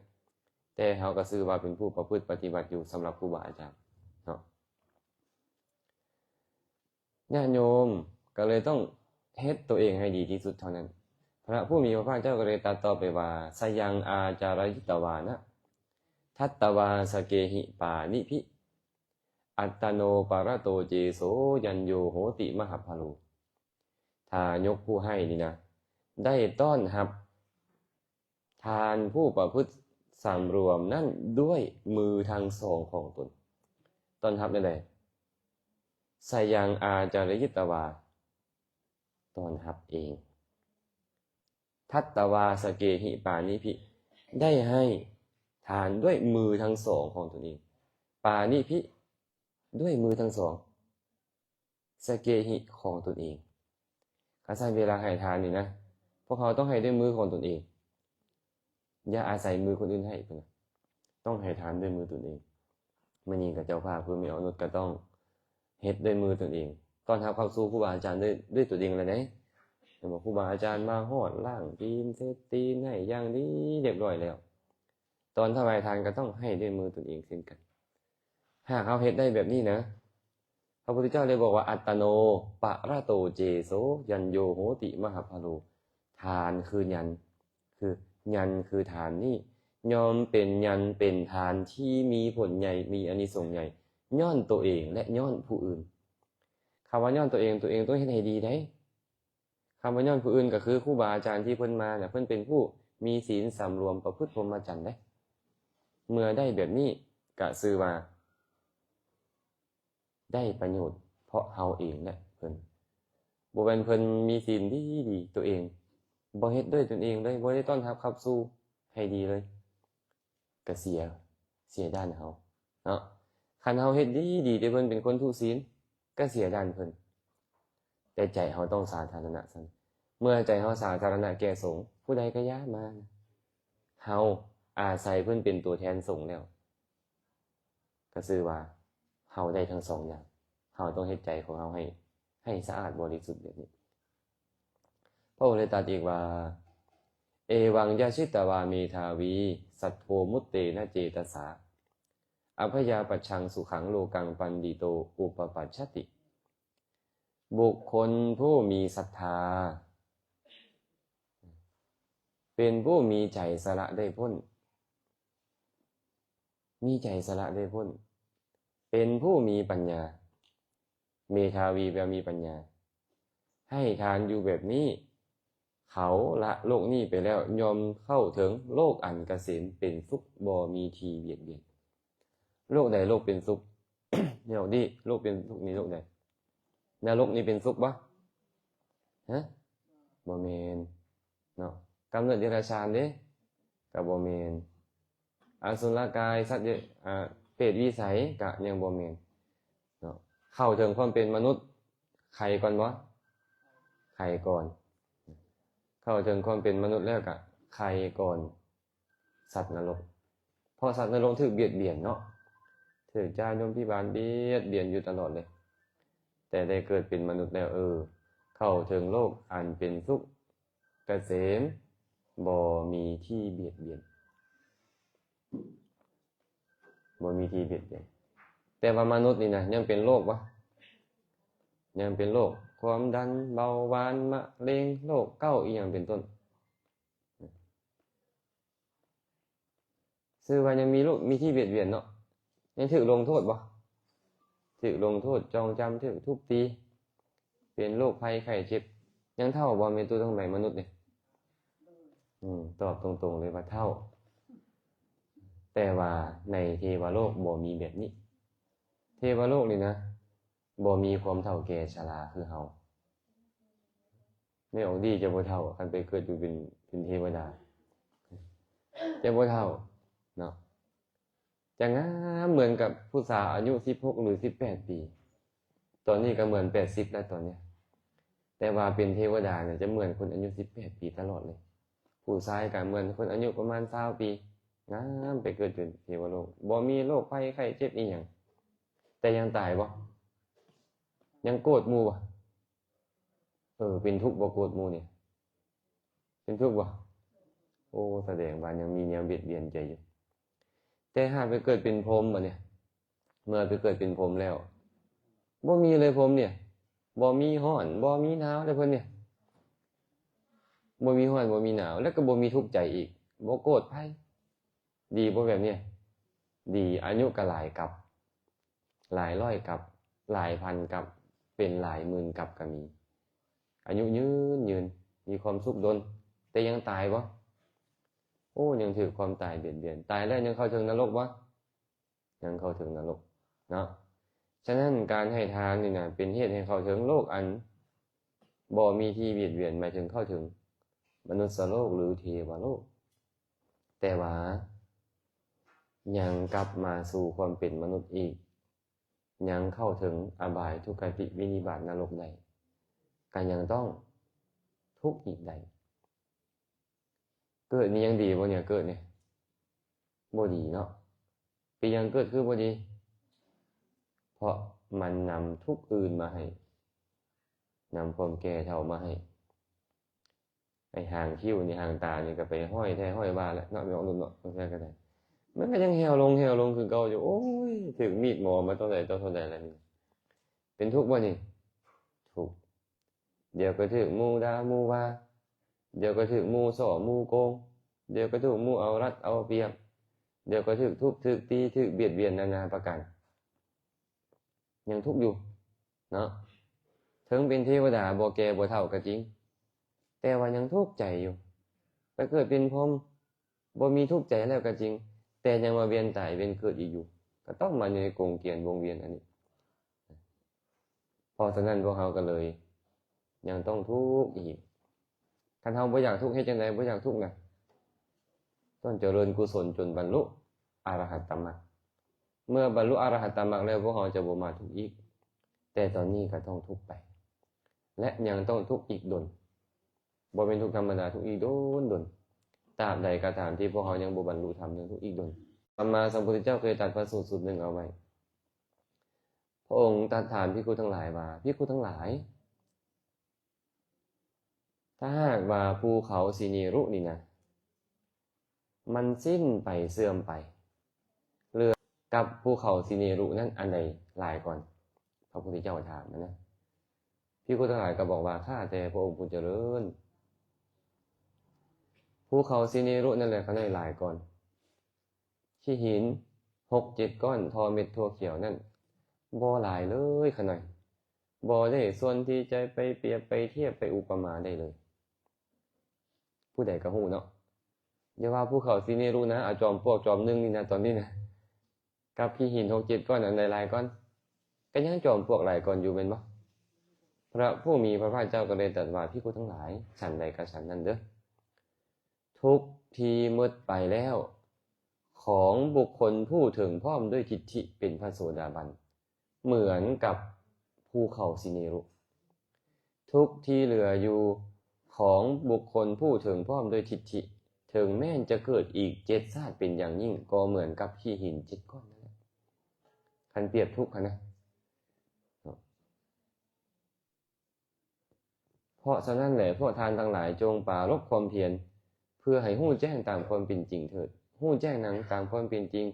ແຕ່ເຮົາກໍຊື່ວ່າເປັນຜູ້ປະພຶດປະຕິບັດຢູ່ສຳລັບຄູບາອາຈານເນາະ. ຍາດໂຍມກໍເລີຍຕ້ອງເຮັດຕົວເອງໃຫ້ດີທີ່ສຸດເທົ່ານັ້ນ. ພະຜູ້ມີພະພາກເຈົ້າກໍເລີຍຕັດຕໍ່ໄປວ່າ ສະຍັງອາຈາລະຍິດຕະວານະ ທັດຕະວາສະເກຫິປານິພິ ອັດຕະໂນປະລະໂຕເຈໂສ ຍັນໂຍໂຫຕິມະຫະພະໂລ. ທາຍົກຜູ້ໃຫ້ນີ້ນະ ໄດ້ຕ້ອນຮັບ ທ່ານຜູ້ປະພຶດສຳລວມນັ້ນດ້ວຍມືທັງສອງຂອງຕົນ. ຕ້ອນຮັບແນວໃດ? ສະຍັງອາຈາລະຍິດຕະວາ ຕ້ອນຮັບເອງ. ທັດຕະວາສະເກຫິປານິພິ ໄດ້ໃຫ້ທານດ້ວຍມືທັງສອງຂອງຕົນເອງ. ປານິພິ ດ້ວຍມືທັງສອງ. ສະເກຫິ ຂອງຕົນເອງ. ຄັນຊັ້ນເວລາໃຫ້ທານນີ້ນະ ພວກເຮົາຕ້ອງໃຫ້ດ້ວຍມືຂອງຕົນເອງ. ຢ່າອາໄສມືຄົນອື່ນໃຫ້ພຸ້ນນະ, ຕ້ອງໃຫ້ທານດ້ວຍມືຕົນເອງ. ມື້ນີ້ກະເຈົ້າພາບຄືແມ່ອອກນຸດກະຕ້ອງເຮັດດ້ວຍມືຕົນເອງ. ຕ້ອນຮັບເຂົ້າສູ່ຄູບາອາຈານດ້ວຍ ດ້ວຍຕົນເອງແລ້ວເດ້. ເຫັນບໍ່? ຄູບາອາຈານມາຮອດ ລ້າງຕີນ ເຊັດຕີນໃຫ້ຢ່າງດີຮຽບຮ້ອຍແລ້ວ. ຕອນຖວາຍທານກໍຕ້ອງໃຫ້ດ້ວຍມືຕົນເອງເຊັ່ນກັນ. ຫາກເຮົາເຮັດໄດ້ແບບນີ້ນະ, ພະພຸດທະເຈົ້າໄດ້ບອກວ່າ ອັດຕະໂນປະລະໂຕເຈໂສ ຍັນໂຍໂຫຕິມະຫະພະໂລ. ທານຄືຍັນ, ຄືຍັນຄືທານນີ້ ຍ່ອມເປັນຍັນເປັນທານທີ່ມີຜົນໃຫຍ່ ມີອານິສົງໃຫຍ່ ຍ້ອນໂຕເອງ ແລະ ຍ້ອນຜູ້ອື່ນ. ຄຳວ່າຍ້ອນຕົວເອງ, ຕົວເອງຕ້ອງເຮັດໃຫ້ດີໄດ໋. ຄຳວ່າຍ້ອນຜູ້ອື່ນ ກໍຄືຄູບາອາຈານທີ່ເພິ່ນມານະ, ເພິ່ນເປັນຜູ້ມີສິນສຳລວມປະພຶດພົມມະຈັນເດ້. ເມື່ອໄດ້ແບບນີ້ ກະຊື່ວ່າ ໄດ້ປະໂຫຍດເພາະເຮົາເອງແຫຼະເພິ່ນ. ບໍ່ແມ່ນເພິ່ນມີສິນດີໆ ຕົວເອງບໍ່ເຮັດດ້ວຍຕົນເອງເລີຍ, ບໍ່ໄດ້ຕ້ອນຮັບຂັບສູ່ໃຫ້ດີເລີຍ, ກະເສຍ, ເສຍດ້ານເຮົາເນາະ. ຄັນເຮົາເຮັດດີໆ ແຕ່ເພິ່ນເປັນຄົນທຸສິນ, ກະເສຍດ້ານເພິ່ນ. ແຕ່ໃຈເຮົາຕ້ອງສາທາລະນະຊັ້ນ. ເມື່ອໃຈເຮົາສາທາລະນະແກ່ສົງ, ຜູ້ໃດກະຢ່າມາ. ເຮົາອາໄສເພິ່ນເປັນຕົວແທນສົງແລ້ວ, ກະຊື່ວ່າເຮົາໄດ້ທັງສອງຢ່າງ. ເຮົາຕ້ອງເຮັດໃຈຂອງເຮົາໃຫ້, ໃຫ້ສະອາດບໍລິສຸດແບບນີ້. ພະອົງໄດ້ຕັດອີກວ່າ Evaṃ yajjhitvā medhāvī saddho muttena cetasā abyāpajjhaṃ sukhaṃ lokaṃ paṇḍito upapajjati. ບຸກຄົນຜູ້ມີສັດທາ ເປັນຜູ້ມີໃຈສະຫຼະໄດ້ພົ້ນ, ມີໃຈສະຫຼະໄດ້ພົ້ນ, ເປັນຜູ້ມີປັນຍາ. ເມທາວີ ແປວ່າມີປັນຍາ. ໃຫ້ທານຢູ່ແບບນີ້, ເຂົາລະໂລກນີ້ໄປແລ້ວ ຍ່ອມເຂົ້າເຖິງໂລກອັນກະເສມເປັນສຸກ ບໍ່ມີທີ່ບຽດບຽນ. ໂລກໃດໂລກເປັນສຸກ? ແນວນີ້ ໂລກເປັນສຸກນີ້ໂລກໃດ? ນະລົກນີ້ເປັນສຸກບໍ່? ຮະ? ບໍ່ແມ່ນເນາະ. ກຳເນີດເດຍລະຊານເດ້? ກໍບໍ່ແມ່ນ. ອະສຸລະກາຍ ສັດເດ ອາ ເປດວິໄສ ກະຍັງບໍ່ແມ່ນເນາະ. ເຂົ້າເຖິງຄວາມເປັນມະນຸດ ໄຄກ່ອນບໍ່? ໄຄກ່ອນ. ເຂົ້າເຖິງຄວາມເປັນມະນຸດແລ້ວກະໄຄກ່ອນສັດນະລົກ. ເພາະສັດນະລົກຖືກບຽດບຽນເນາະ, ຖືກຈາຍົມພິບານບຽດບຽນຢູ່ຕະຫຼອດເລີຍ. ແຕ່ໄດ້ເກີດເປັນມະນຸດແລ້ວ, ເອີ, ເຂົ້າເຖິງໂລກອັນເປັນສຸກ ກະເສມ ບໍ່ມີທີ່ບຽດບຽນ, ບໍ່ມີທີ່ບຽດບຽນ. ແຕ່ວ່າມະນຸດນີ້ນະ ຍັງເປັນໂລກບໍ່? ຍັງເປັນໂລກຄວາມດັນ, ເບົາຫວານ, ມະເຮັງ, ໂລກເກົາ ອີ່ຫຍັງເປັນຕົ້ນ. ຊື່ວ່າຍັງມີໂລກ ມີທີ່ບຽດບຽນເນາະ. ຍັງຖືກລົງໂທດບໍ່? ຖືກລົງໂທດ, ຈອງຈຳ, ຖືກທຸບຕີ, ເປັນໂລກໄພໄຂ້ເຈັບ. ຍັງເຖົ້າບໍ່ ແມ່ນ ໂຕທັງໃດມະນຸດນີ້? ອືມ ຕອບຕົງໆເລີຍວ່າເຖົ້າ. ແຕ່ວ່າໃນເທວະໂລກບໍ່ມີແບບນີ້. ເທວະໂລກນີ້ນະ ບໍ່ມີຄວາມເຖົ້າແກ່ຊະລາຄືເຮົາ. ແມ່ອອກດີຈະບໍ່ເຖົ້າ ຄັນໄປເກີດຢູ່ເປັນ ເປັນເທວະດາ ຈະບໍ່ເຖົ້າເນາະ. ຈະງາມເໝືອນກັບຜູ້ສາວອາຍຸສິບຫົກ ຫຼື ສິບແປດປີ. ຕອນນີ້ກໍເໝືອນແປດສິບແລ້ວຕອນນີ້. ແຕ່ວ່າເປັນເທວະດານີ້ຈະເໝືອນຄົນອາຍຸສິບແປດປີຕະຫຼອດເລີຍ. ຜູ້ຊາຍກໍເໝືອນຄົນອາຍຸປະມານຊາວປີ. ງາມ ໄປເກີດເປັນເທວະໂລກ. ບໍ່ມີໂລກໄພໄຂ້ເຈັບອີ່ຫຍັງ. ແຕ່ຍັງຕາຍບໍ່? ຍັງໂກດໝູ່ບໍ່? ເອີ ເປັນທຸກບໍ່ໂກດໝູ່ນີ້? ເປັນທຸກບໍ່? ໂອ້ ສະແດງວ່າຍັງມີແນວບຽດບຽນໃຈຢູ່. ແຕ່ຫາກໄປເກີດເປັນພົມບາດນີ້, ເມື່ອໄປເກີດເປັນພົມແລ້ວ ບໍ່ມີເລີຍພົມນີ້, ບໍ່ມີຮ້ອນ ບໍ່ມີໜາວເລີຍເພິ່ນນີ້. ບໍ່ມີຮ້ອນ ບໍ່ມີໜາວ ແລ້ວກໍບໍ່ມີທຸກໃຈອີກ, ບໍ່ໂກດໃຜ. ດີບໍ່ແບບນີ້? ດີ. ອາຍຸກໍຫຼາຍກັບ, ຫຼາຍຮ້ອຍກັບ, ຫຼາຍພັນກັບ, ເປັນຫຼາຍໝື່ນກັບກໍມີ. ອາຍຸຍືນໆ ມີຄວາມສຸກດົນ. ແຕ່ຍັງຕາຍບໍ່? ໂອ້ ຍັງຖືກຄວາມຕາຍບຽດບຽນ. ຕາຍແລ້ວຍັງເຂົ້າເຖິງນະລົກບໍ່? ຍັງເຂົ້າເຖິງນະລົກເນາະ. ສະນັ້ນ ການໃຫ້ທານນີ້ນະ ເປັນເຫດໃຫ້ເຂົ້າເຖິງໂລກອັນບໍ່ມີທີ່ບຽດບຽນ, ໝາຍເຖິງເຂົ້າເຖິງມະນຸດສະໂລກ ຫຼື ເທວະໂລກ. ແຕ່ວ່າຍັງກັບມາສູ່ຄວາມເປັນມະນຸດອີກ, ຍັງເຂົ້າເຖິງອະບາຍ, ທຸກຄະຕິ, ວິນິບາດ, ນະລົກໄດ້, ກໍຍັງຕ້ອງທຸກອີກໄດ້. ເກີດນີ້ຍັງດີບໍ່ເນຍ? ເກີດນີ້ບໍ່ດີເນາະ. ເປັນຫຍັງເກີດຄືບໍ່ດີ? ເພາະມັນນຳທຸກອື່ນມາໃຫ້, ນຳຄວາມແກ່ເຖົ້າມາໃຫ້. ໄອ້ຫາງຄິ້ວນີ້, ຫາງຕານີ້ກໍໄປຫ້ອຍແທ້ຫ້ອຍວ່າແຫຼະເນາະ, ແມ່ອອກລຸດເນາະ, ຈັ່ງຊັ້ນກໍໄດ້. ມັນກໍຍັງແຫ້ວລົງ, ແຫ້ວລົງຄືເກົ່າຢູ່. ໂອ້ຍ, ຖືກມີດໝໍມາເທົ່າໃດຕໍ່ເທົ່າໃດແລ້ວນີ້. ເປັນທຸກບໍ່ນີ້? ທຸກ. ດຽວກໍຖືກໝູ່ດ່າໝູ່ວ່າ, ດຽວກໍຖືກໝູ່ສໍ້ໝູ່ໂກງ, ດຽວກໍຖືກໝູ່ເອົາລັດເອົາປຽບ, ດຽວກໍຖືກທຸບຖືກຕີ, ຖືກບຽດບຽນນານາປະການ. ຍັງທຸກຢູ່ເນາະ. ເຖິງເປັນເທວະດາບໍ່ແກ່ບໍ່ເຖົ້າກໍຈິງ, ແຕ່ວ່າຍັງທຸກໃຈຢູ່. ໄປເກີດເປັນພົມ ບໍ່ມີທຸກໃຈແລ້ວກໍຈິງ, ແຕ່ຍັງມາວຽນຕາຍວຽນເກີດອີກຢູ່, ກໍຕ້ອງມາຢູ່ໃນກົງກຽນວົງວຽນອັນນີ້. ເພາະສະນັ້ນພວກເຮົາກໍເລີຍຍັງຕ້ອງທຸກອີກ. ຄັນເຮົາບໍ່ຢາກທຸກ ເຮັດຈັ່ງໃດບໍ່ຢາກທຸກນະ? ຕ້ອງຈະເລີນກຸສົນຈົນບັນລຸອະລະຫັດຕະມັກ. ເມື່ອບັນລຸອະລະຫັດຕະມັກແລ້ວ ພວກເຮົາຈະບໍ່ມາທຸກອີກ. ແຕ່ຕອນນີ້ກໍຕ້ອງທຸກໄປ ແລະ ຍັງຕ້ອງທຸກອີກດົນ. ບໍ່ແມ່ນທຸກທຳມະດາ, ທຸກອີກດົນໆ. ຕາບໃດກໍຕາມທີ່ພວກເຮົາຍັງບໍ່ບັນລຸທຳ, ຍັງທຸກອີກດົນ. ສຳມາສຳພຸດທະເຈົ້າເຄີຍຕັດພະສູດສູດໜຶ່ງເອົາໄວ້. ພະອົງຕັດຖາມພິກຂຸທັງຫຼາຍວ່າ, ພິກຂຸທັງຫຼາຍ, ຖ້າຫາກວ່າພູເຂົາສິເນລຸນີ້ນະ ມັນສິ້ນໄປເສື່ອມໄປ, ເຫຼືອກັບພູເຂົາສິເນລຸນັ້ນອັນໃດຫຼາຍກ່ອນ? ພະພຸດທະເຈົ້າຖາມນະ. ພິກຂຸທັງຫຼາຍກໍບອກວ່າ, ຂ້າແຕ່ພະອົງຜູ້ຈະເລີນ, ພູເຂົາສິເນລຸນັ້ນແຫຼະ ຂ້ານ້ອຍຫຼາຍກ່ອນ. ຂີ້ຫີນຫົກເຈັດກ້ອນ ທໍ່ເມັດຖົ່ວຂຽວນັ້ນ ບໍ່ຫຼາຍເລີຍ ຂ້ານ້ອຍ. ບໍ່ໄດ້ສ່ວນທີ່ຈະໄປປຽບໄປທຽບໄປອຸປະມາໄດ້ເລີຍ. ຜູ້ໃດກໍຮູ້ເນາະ, ຢ່າວ່າພູເຂົາສິເນລຸນະ, ເອົາຈອມປວກຈອມໜຶ່ງນີ້ນະ, ຕອນນີ້ນະ, ກັບຂີ້ຫີນຫົກເຈັດກ້ອນ ອັນໃດຫຼາຍກ່ອນ? ກໍຍັງຈອມປວກຫຼາຍກ່ອນຢູ່ແມ່ນບໍ່? ພະຜູ້ມີພະພາກເຈົ້າກໍໄດ້ຕລັດວ່າ, ພິກຂຸທັງຫຼາຍ, ສັນໃດກໍສັນນັ້ນເດີ. ທຸກທີ່ໝົດໄປແລ້ວ ຂອງບຸກຄົນຜູ້ເຖິງພ້ອມດ້ວຍທິດຖິເປັນພະໂສດາບັນ ເໝືອນກັບພູເຂົາສິເນລຸ. ທຸກທີ່ເຫຼືອຢູ່ຂອງບຸກຄົນຜູ້ເຖິງພ້ອມດ້ວຍທິດຖິ ເຖິງແມ່ນຈະເກີດອີກເຈັດຊາດເປັນຢ່າງຍິ່ງ ກໍເໝືອນກັບຂີ້ຫີນເຈັດກ້ອນນັ້ນແຫຼະ. ຄັນປຽບທຸກຫັ້ນນະ. ເພາະສະນັ້ນແຫຼະ ພວກທ່ານທັງຫຼາຍ ຈົ່ງປາລົບຄວາມພຽນ ເພື່ອໃຫ້ຮູ້ແຈ້ງຕາມຄວາມເປັນຈິງເຖີດ. ຮູ້ແຈ້ງຫຍັງ? ຕາມຄວາມເປັນຈິງ.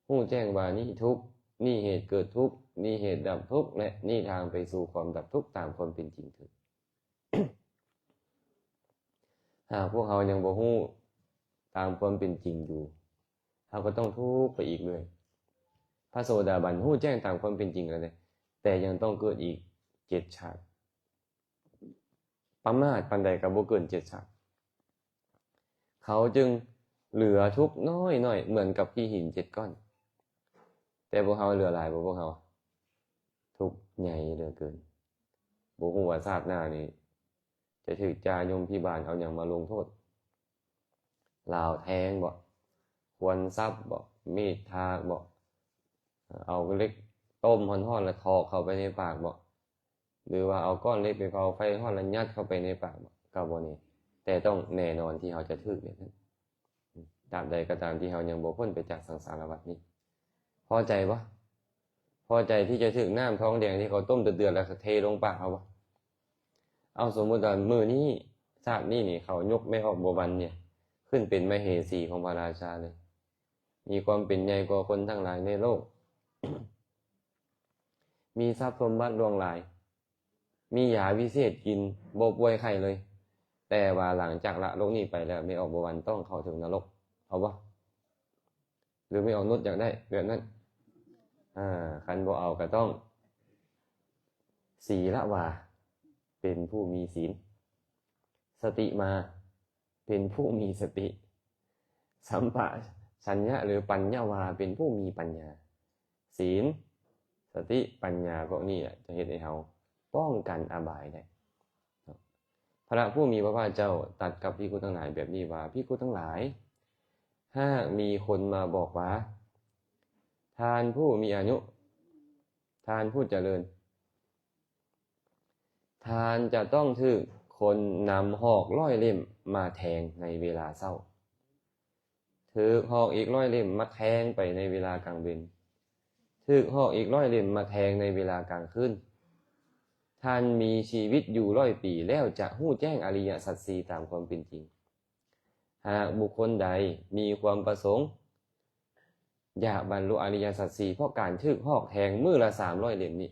ຮູ້ແຈ້ງວ່ານີ້ທຸກ, ນີ້ເຫດເກີດທຸກ, ນີ້ເຫດດັບທຸກ ແລະ ນີ້ທາງໄປສູ່ຄວາມດັບທຸກ ຕາມຄວາມເປັນຈິງເທີດ. ຫາກພວກເຮົາຍັງບໍ່ຮູ້ຕາມຄວາມເປັນຈິງຢູ່, ເຮົາກໍຕ້ອງທຸກໄປອີກເລື້ອຍ. ພະໂສດາບັນຮູ້ແຈ້ງຕາມຄວາມເປັນຈິງແລ້ວເດ້, ແຕ່ຍັງຕ້ອງເກີດອີກເຈັດຊາດ. ປະໝາດປານໃດກໍບໍ່ເກີນເຈັດຊາດ. ເຂົາຈຶ່ງເຫຼືອທຸກນ້ອຍໆ ເໝືອນກັບຂີ້ຫີນເຈັດກ້ອນ. ແຕ່ພວກເຮົາເຫຼືອຫຼາຍບໍ່ພວກເຮົາ? ທຸກໃຫຍ່ເຫຼືອເກີນ. ບໍ່ຮູ້ວ່າຊາດໜ້ານີ້ຈະຖືກຈາຍົມພິບານເອົາຫຍັງມາລົງໂທດ. ລາວແທງບໍ? ຄວັນສັບບໍ? ມີດຖາກບໍ? ເອົາເຫຼັກຕົ້ມຮ້ອນໆ ແລ້ວຖອກເຂົ້າໄປໃນປາກບໍ? ຫຼືວ່າເອົາກ້ອນເຫຼັກໄປເຜົາໄຟຮ້ອນ ແລ້ວຍັດເຂົ້າໄປໃນປາກ? ກໍບໍ່ແນ່, ແຕ່ຕ້ອງແນ່ນອນທີ່ເຮົາຈະຖືກແບບນັ້ນ. ຕາບໃດກໍຕາມທີ່ເຮົາຍັງບໍ່ພົ້ນໄປຈາກສັງສາລະວັດນີ້. ພໍໃຈບໍ່? ພໍໃຈທີ່ຈະຖືກນ້ຳທອງແດງທີ່ເຂົາຕົ້ມເດືອດໆ ແລ້ວເທລົງປາກເຮົາບໍ່? ເອົາ ສົມມຸດວ່າມື້ນີ້ ຊາດນີ້ນີ້ ເຂົາຍົກແມ່ອອກບົວວັນນີ້ຂຶ້ນເປັນມະເຫສີຂອງພະລາຊາເລີຍ, ມີຄວາມເປັນໃຫຍ່ກວ່າຄົນທັງຫຼາຍໃນໂລກ, ມີຊັບສົມບັດຫຼວງຫຼາຍ, ມີຢາວິເສດກິນ ບໍ່ປ່ວຍໄຂ້ເລີຍ. ແຕ່ວ່າຫຼັງຈາກລະໂລກນີ້ໄປແລ້ວ ແມ່ອອກບົວວັນຕ້ອງເຂົ້າເຖິງນະລົກ. ເອົາບໍ່? ຫຼືແມ່ອອກນຸດຢາກໄດ້ແບບນັ້ນ? ອາ ຄັນບໍ່ເອົາກໍຕ້ອງ ສີລະວາ ເປັນຜູ້ມີສີນ, ສະຕິມາ ເປັນຜູ້ມີສະຕິ, ສຳປະສັນຍະ ຫຼື ປັນຍະວາ ເປັນຜູ້ມີປັນຍາ. ສີນ, ສະຕິ, ປັນຍາ ພວກນີ້ແຫຼະ ຈະເຮັດໃຫ້ເຮົາປ້ອງກັນອະບາຍໄດ້. ພະຜູ້ມີພະພາກເຈົ້າຕັດກັບພິກຂຸທັງຫຼາຍແບບນີ້ວ່າ, ພິກຂຸທັງຫຼາຍ, ຫາກມີຄົນມາບອກວ່າ, ທ່ານຜູ້ມີອາຍຸ, ທ່ານຜູ້ຈະເລີນ, ທ່ານຈະຕ້ອງຖືກຄົນນຳຫອກຮ້ອຍເຫຼັ້ມມາແທງໃນເວລາເຊົ້າ, ຖືກຫອກອີກຮ້ອຍເຫຼັ້ມມາແທງໄປໃນເວລາກາງເວັນ, ຖືກຫອກອີກຮ້ອຍເຫຼັ້ມມາແທງໃນເວລາກາງຄືນ. ທ່ານມີຊີວິດຢູ່ຮ້ອຍປີ ແລ້ວຈະຮູ້ແຈ້ງອະລິຍະສັດສີ່ຕາມຄວາມເປັນຈິງ. ຫາກບຸກຄົນໃດມີຄວາມປະສົງຢາກບັນລຸອະລິຍະສັດສີ່ ເພາະການຖືກຫອກແທງມື້ລະສາມຮ້ອຍເຫຼັ້ມນີ້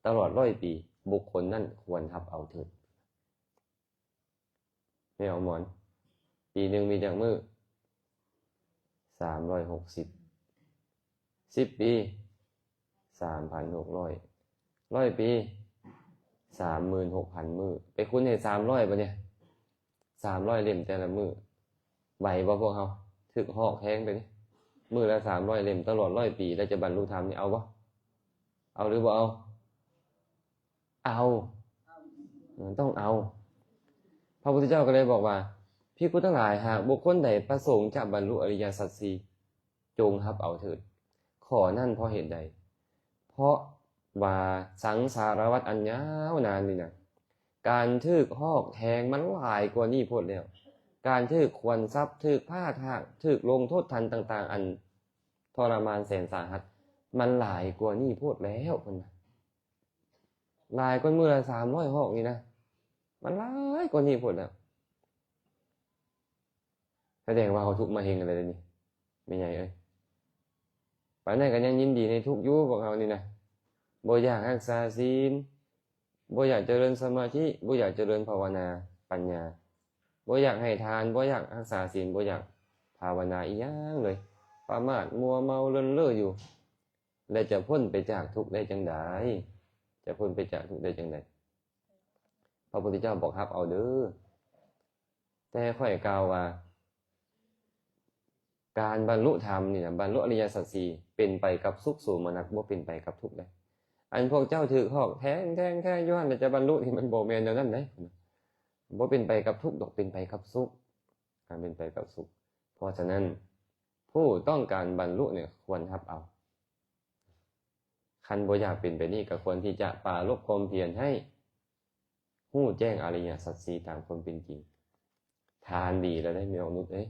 ຕະຫຼອດຮ້ອຍປີ, ບຸກຄົນນັ້ນຄວນຮັບເອົາເທີດ. ແມ່ອອກໝອນ, ປີໜຶ່ງມີຈັກມື້? ສາມຮ້ອຍຫົກສິບ. ສິບປີ ສາມພັນຫົກຮ້ອຍ, ຮ້ອຍປີ ສາມໝື່ນຫົກພັນມື້ ໄປຄູນໃຫ້ສາມຮ້ອຍ ບາດນີ້ ສາມຮ້ອຍເຫຼັ້ມແຕ່ລະມື້ ໄຫວບໍ່ພວກເຮົາ? ຖືກຮອກແຮງໄປນີ້ ມື້ລະສາມຮ້ອຍເຫຼັ້ມ ຕະຫຼອດຮ້ອຍປີ ແລ້ວຈະບັນລຸທຳນີ້ ເອົາບໍ່? ເອົາຫຼືບໍ່ເອົາ? ເອົາ ເອີ ຕ້ອງເອົາ. ພະພຸດທະເຈົ້າກໍເລີຍບອກວ່າ ພິກຂຸທັງຫຼາຍ, ຫາກບຸກຄົນໃດປະສົງຈະບັນລຸອະລິຍະສັດສີ່ ຈົ່ງຮັບເອົາເຖີດ. ຂໍ້ນັ້ນເພາະເຫດໃດ? ເພາະວ່າສັງສາລະວັດອັນຍາວນານນີ້ນະ ການຖືກຮອກແຮງມັນຫຼາຍກວ່ານີ້ໂພດແລ້ວ. ການຖືກຂວັນຊັບ, ຖືກພາດຮາກ, ຖືກລົງໂທດທັນຕ່າງໆ ອັນທໍລະມານແສນສາຫັດ ມັນຫຼາຍກວ່ານີ້ໂພດແລ້ວ ເພິ່ນວ່າ. ຫຼາຍກວ່າມື້ລະສາມຮ້ອຍຮອກນີ້ນະ ມັນຫຼາຍກວ່ານີ້ໂພດແລ້ວ. ສະແດງວ່າເຮົາທຸກມາເຮັງແລ້ວເດ້ນີ້ ແມ່ໃຫຍ່ເອີຍ. ປານນັ້ນກໍຍັງຍິນດີໃນທຸກຢູ່ ພວກເຮົານີ້ນະ. ບໍ່ຢາກຮັກສາສິນ, ບໍ່ຢາກຈະເລີນສະມາທິ, ບໍ່ຢາກຈະເລີນພາວະນາປັນຍາ, ບໍ່ຢາກໃຫ້ທານ, ບໍ່ຢາກຮັກສາສິນ, ບໍ່ຢາກພາວະນາອີ່ຫຍັງເລີຍ. ປະໝາດມົວເມົາເລີນເລີ້ຢູ່ ແລະ ຈະພົ້ນໄປຈາກທຸກໄດ້ຈັ່ງໃດ? ຈະພົ້ນໄປຈາກທຸກໄດ້ຈັ່ງໃດ? ພະພຸດທະເຈົ້າບອກ ຮັບເອົາເດີ. ແຕ່ຂ້ອຍກ່າວວ່າ ການບັນລຸທຳນີ້ນະ ບັນລຸອະລິຍະສັດສີ່ ເປັນໄປກັບສຸກໂສມະນັດ ບໍ່ເປັນໄປກັບທຸກເດ້. ອັນພວກເຈົ້າຖືກຮອກແທງ ແທງ ແທງຢູ່ຫັ້ນ ແລ້ວຈະບັນລຸນີ້ ມັນບໍ່ແມ່ນແນວນັ້ນເດ້. ບໍ່ເປັນໄປກັບທຸກດອກ ເປັນໄປກັບສຸກ ການເປັນໄປກັບສຸກ. ເພາະສະນັ້ນ ຜູ້ຕ້ອງການບັນລຸນີ້ຄວນຮັບເອົາ. ຄັນບໍ່ຢາກເປັນໄປນີ້ ກໍຄວນທີ່ຈະປາລົບຄວາມພຽນໃຫ້ຮູ້ແຈ້ງອະລິຍະສັດສີ່ຕາມຄວາມເປັນຈິງ. ທານດີແລ້ວເດ້ ແມ່ອອກນຸດເອີຍ,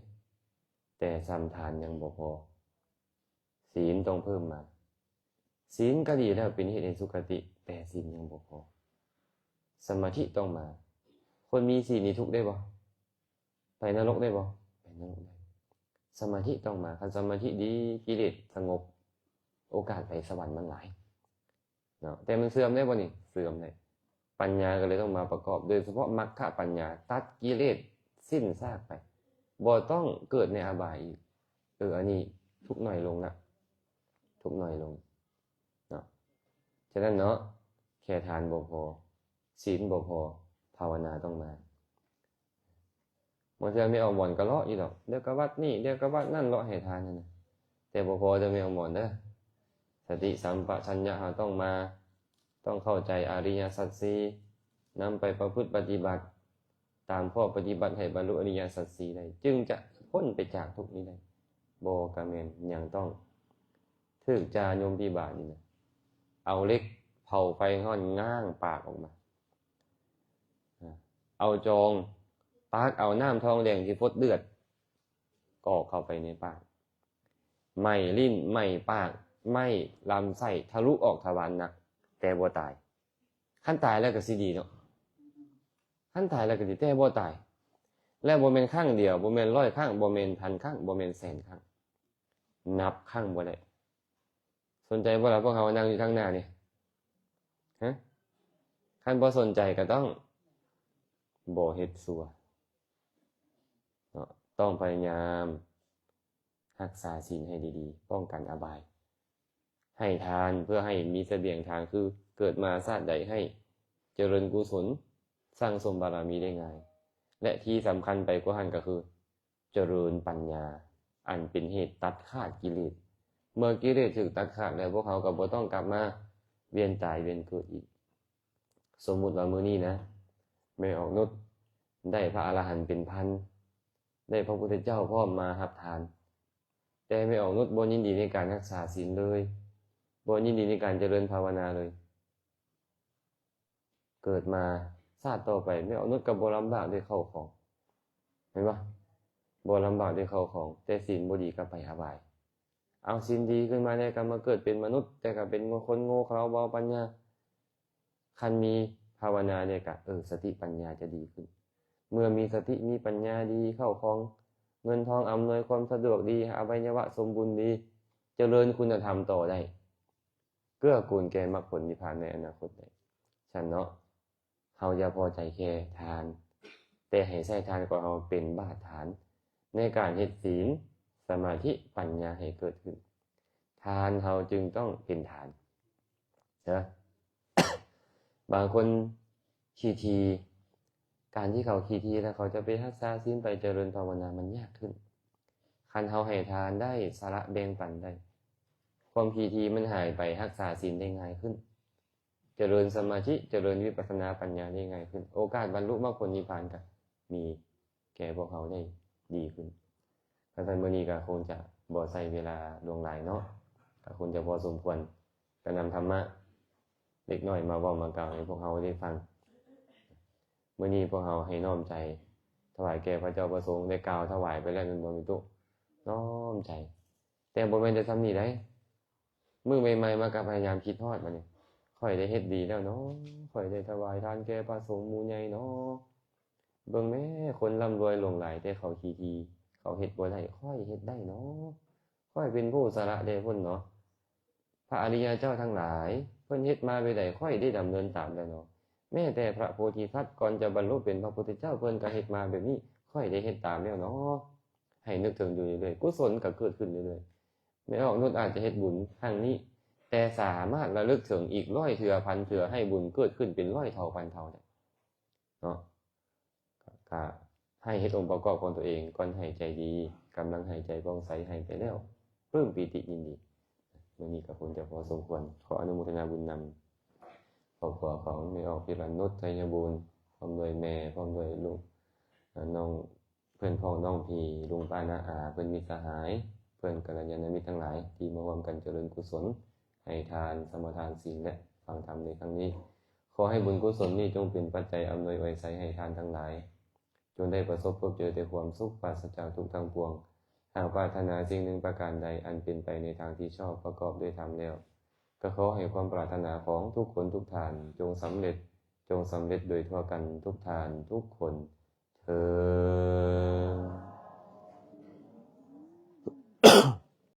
ແຕ່ສ່ຳທານຍັງບໍ່ພໍ. ສິນຕ້ອງເພີ່ມມາ. ສິນກໍດີແລ້ວ ເປັນເຫດໃຫ້ສຸຄະຕິ, ແຕ່ສິນຍັງບໍ່ພໍ. ສະມາທິຕ້ອງມາ. ຄົນມີສິນນີ້ທຸກໄດ້ບໍ່? ໄປນະລົກໄດ້ບໍ່? ໄປນະລົກໄດ້. ສະມາທິຕ້ອງມາ. ຄັນສະມາທິດີ, ກິເລດສະຫງົບ, ໂອກາດໄປສະຫວັນມັນຫຼາຍເນາະ. ແຕ່ມັນເສື່ອມໄດ້ບໍ່ນີ້? ເສື່ອມໄດ້. ປັນຍາກໍເລີຍຕ້ອງມາປະກອບ, ໂດຍສະເພາະມັກຄະປັນຍາ ຕັດກິເລດສິ້ນຊາກໄປ. ບໍ່ຕ້ອງເກີດໃນອະບາຍອີກ. ເອີ ອັນນີ້ທຸກໜ້ອຍລົງລະ, ທຸກໜ້ອຍລົງເນາະ. ສະນັ້ນເນາະ, ແຄ່ທານບໍ່ພໍ, ສິນບໍ່ພໍ, ພາວະນາຕ້ອງມາ. ບາງເທື່ອແມ່ອອກບ່ອນກໍເລາະຢູ່ດອກ, ດຽວກໍວັດນີ້, ດຽວກໍວັດນັ້ນ, ເລາະໃຫ້ທານຫັ້ນນະ. ແຕ່ບໍ່ພໍເດີແມ່ອອກບ່ອນເດີ. ສະຕິສຳປະຊັນຍະເຮົາຕ້ອງມາ, ຕ້ອງເຂົ້າໃຈອະລິຍະສັດສີ່, ນຳໄປປະພຶດປະຕິບັດຕາມຂໍ້ປະຕິບັດໃຫ້ບັນລຸອະລິຍະສັດສີ່ໄດ້, ຈຶ່ງຈະພົ້ນໄປຈາກທຸກນີ້ໄດ້. ບໍ່ກະແມ່ນ, ຍັງຕ້ອງຖືກຈາຍົມພິບາດນີ້ນະ, ເອົາເຫຼັກເຜົາໄຟຮ້ອນ ຫງ່າງປາກອອກມາ. ເອົາຈອງ ຕັກເອົານ້ຳທອງແດງທີ່ຟົດເລືອດ ກອກເຂົ້າໄປໃນປາກ, ໄໝ້ລີ້ນ ໄໝ້ປາກ ໄໝ້ລຳໄສ້ ທະລຸອອກທະວານໜັກ ແຕ່ບໍ່ຕາຍ. ຄັນຕາຍແລ້ວກໍຊິດີເນາະ, ຄັນຕາຍແລ້ວກໍດີ, ແຕ່ບໍ່ຕາຍ. ແລະ ບໍ່ແມ່ນຄັ້ງດຽວ, ບໍ່ແມ່ນຮ້ອຍຄັ້ງ, ບໍ່ແມ່ນພັນຄັ້ງ, ບໍ່ແມ່ນແສນຄັ້ງ, ນັບຄັ້ງບໍ່ໄດ້. ສົນໃຈບໍ່ລະພວກເຮົານັ່ງຢູ່ທາງໜ້ານີ້? ຮະ? ຄັນບໍ່ສົນໃຈກໍຕ້ອງບໍ່ເຮັດຊົ່ວເນາະ, ຕ້ອງພະຍາຍາມຮັກສາສິນໃຫ້ດີໆ, ປ້ອງກັນອະບາຍ, ໃຫ້ທານເພື່ອໃຫ້ມີສະບຽງທາງ, ຄືເກີດມາຊາດໃດໃຫ້ຈະເລີນກຸສົນ, ສັ່ງສົມບາລະມີໄດ້ງ່າຍ, ແລະ ທີ່ສຳຄັນໄປກວ່າຫັ້ນກໍຄື ຈະເລີນປັນຍາ ອັນເປັນເຫດຕັດຂາດກິເລດ. ເມື່ອກິເລດຖືກຕັດຂາດແລ້ວ, ພວກເຮົາກໍບໍ່ຕ້ອງກັບມາວຽນຕາຍວຽນເກີດອີກ. ສົມມຸດວ່າມື້ນີ້ນະ, ແມ່ອອກນຸດໄດ້ພະອະລະຫັນເປັນພັນ, ໄດ້ພະພຸດທະເຈົ້າພ້ອມມາຮັບທານ, ແຕ່ແມ່ອອກນຸດບໍ່ຍິນດີໃນການຮັກສາສິນເລີຍ, ບໍ່ຍິນດີໃນການຈະເລີນພາວະນາເລີຍ. ເກີດມາຊາດຕໍ່ໄປ ແມ່ອອກນຸດກໍບໍ່ລຳບາກດ້ວຍເຂົ້າຂອງ, ແມ່ນບໍ່? ບໍ່ລຳບາກດ້ວຍເຂົ້າຂອງ, ແຕ່ສິນບໍ່ດີກໍໄປອະບາຍ. ເອົາສິນດີຂຶ້ນມາແລ້ວກໍມາເກີດເປັນມະນຸດ, ແຕ່ກໍເປັນຄົນໂງ່ເຂົາເບົາປັນຍາ. ຄັນມີພາວະນາແລ້ວກໍ ເອີ ສະຕິປັນຍາຈະດີຂຶ້ນ. ເມື່ອມີສະຕິມີປັນຍາດີ, ເຂົ້າຂອງເງິນທອງອຳນວຍຄວາມສະດວກດີ, ອະໄວຍະວະສົມບູນດີ, ຈະເລີນຄຸນນະທຳຕໍ່ໄດ້. ເກື້ອກູນແກ່ມັກຜົນນິບພານໃນອະນາຄົດໄດ້. ຊັ້ນເນາະ, ເຮົາຢ່າພໍໃຈແຄ່ທານ, ແຕ່ໃຫ້ໃຊ້ທານຂອງເຮົາເປັນບາດທານ ໃນການເຮັດສິນ, ສະມາທິ, ປັນຍາໃຫ້ເກີດຂຶ້ນ. ທານເຮົາຈຶ່ງຕ້ອງເປັນທານເດີ. ບາງຄົນ ຂີ້ຖີ່ ການທີ່ເຂົາຂີ້ຖີ່ແລ້ວເຂົາຈະໄປຮັກສາສິນ ໄປຈະເລີນພາວະນາ ມັນຍາກຂຶ້ນ. ຄັນເຮົາໃຫ້ທານໄດ້ ສະຫຼະແບ່ງປັນໄດ້ ຄວາມຂີ້ຖີ່ມັນຫາຍໄປ ຮັກສາສິນໄດ້ງ່າຍຂຶ້ນ ຈະເລີນສະມາທິ ຈະເລີນວິປັດສະນາປັນຍາໄດ້ງ່າຍຂຶ້ນ ໂອກາດບັນລຸມັກຜົນນິບພານກໍມີແກ່ພວກເຮົາໄດ້ດີຂຶ້ນ. ຄັນຊັ້ນມື້ນີ້ກໍຄົງຈະບໍ່ໃຊ້ເວລາຫຼວງຫຼາຍເນາະ ກໍຄົງຈະພໍສົມຄວນ ກະນຳທຳມະເລັກນ້ອຍມາເວົ້າມາກ່າວໃຫ້ພວກເຮົາໄດ້ຟັງ. ມື້ນີ້ພວກເຮົາໃຫ້ນ້ອມໃຈຖວາຍແກ່ພະເຈົ້າພະສົງ ໄດ້ກ່າວຖວາຍໄປແລ້ວແມ່ນບໍ່ແມ່ຕູ້? ນ້ອມໃຈ. ແຕ່ບໍ່ແມ່ນແຕ່ຊ່ຳນີ້ໃດ໋ ມື້ໃໝ່ໆມາກໍພະຍາຍາມຄິດຮອດບາດນີ້ ຂ້ອຍໄດ້ເຮັດດີແລ້ວເນາະ ຂ້ອຍໄດ້ຖວາຍທານແກ່ພະສົງໝູ່ໃຫຍ່ເນາະ ເບິ່ງແມ້ ຄົນລ່ຳລວຍຫຼວງຫຼາຍ ແຕ່ເຂົາຂີ້ຖີ່ ເຂົາເຮັດບໍ່ໄດ້ ຂ້ອຍເຮັດໄດ້ເນາະ ຂ້ອຍເປັນຜູ້ສະຫຼະແດ່ພົ້ນເນາະ. ພະອະລິຍະເຈົ້າທັງຫຼາຍ ເພິ່ນເຮັດມາແບບໃດ ຂ້ອຍໄດ້ດຳເນີນຕາມແລ້ວເນາະ. ແມ້ແຕ່ພະໂພທິສັດ ກ່ອນຈະບັນລຸເປັນພະພຸດທະເຈົ້າ ເພິ່ນກໍເຮັດມາແບບນີ້ ຂ້ອຍໄດ້ເຮັດຕາມແລ້ວເນາະ. ໃຫ້ນຶກເຖິງຢູ່ເລື້ອຍໆ ກຸສົນກໍເກີດຂຶ້ນເລື້ອຍໆ. ແມ່ອອກນຸດອາດຈະເຮັດບຸນຄັ້ງນີ້ ແຕ່ສາມາດລະລຶກເຖິງອີກຮ້ອຍເທື່ອ ພັນເທື່ອ ໃຫ້ບຸນເກີດຂຶ້ນເປັນຮ້ອຍເທົ່າພັນເທົ່າໄດ້ເນາະ. ກະໃຫ້ເຮັດອົງປະກອບຂອງຕົວເອງກ່ອນ ໃຫ້ໃຈດີ ກຳລັງໃຫ້ໃຈຜ່ອງໃສ ໃຫ້ໄປແລ້ວ ປຶ້ມປີຕິຍິນດີ. ມື້ນີ້ກໍຄົງຈະພໍສົມຄວນ ຂໍອະນຸໂມທະນາບຸນນຳຄອບຄົວຂອງແມ່ອອກ ພິລະນຸດ ໄຊຍະບູນ ພ້ອມດ້ວຍແມ່ ພ້ອມດ້ວຍລູກ ນ້ອງ ເພື່ອນພ້ອງນ້ອງພີ່ ລຸງປ້ານ້າອາ ເພື່ອນມິດສະຫາຍ ເພື່ອນກັນລະຍານະມິດທັງຫຼາຍ ທີ່ມາຮ່ວມກັນຈະເລີນກຸສົນ ໃຫ້ທານ ສະມາທານ ສິນ ແລະ ຟັງທຳໃນຄັ້ງນີ້. ຂໍໃຫ້ບຸນກຸສົນນີ້ຈົ່ງເປັນປັດໄຈອຳນວຍອວຍໄຊໃຫ້ທ່ານທັງຫຼາຍ ຈົ່ງໄດ້ປະສົບພົບເຈີແຕ່ຄວາມສຸກ ປາສະຈາກທຸກທັງປວງ. ຫາກປາດຖະໜາສິ່ງໜຶ່ງປະການໃດ ອັນເປັນໄປໃນທາງທີ່ຊອບ ປະກອບດ້ວຍທຳແລ້ວ ກໍຂໍໃຫ້ຄວາມປາດຖະໜາຂອງທຸກຄົນທຸກທ່ານ ຈົ່ງສຳເລັດ ຈົ່ງສຳເລັດໂດຍທົ່ວກັນທຸກທ່ານທຸກຄົນເທີ້ນ.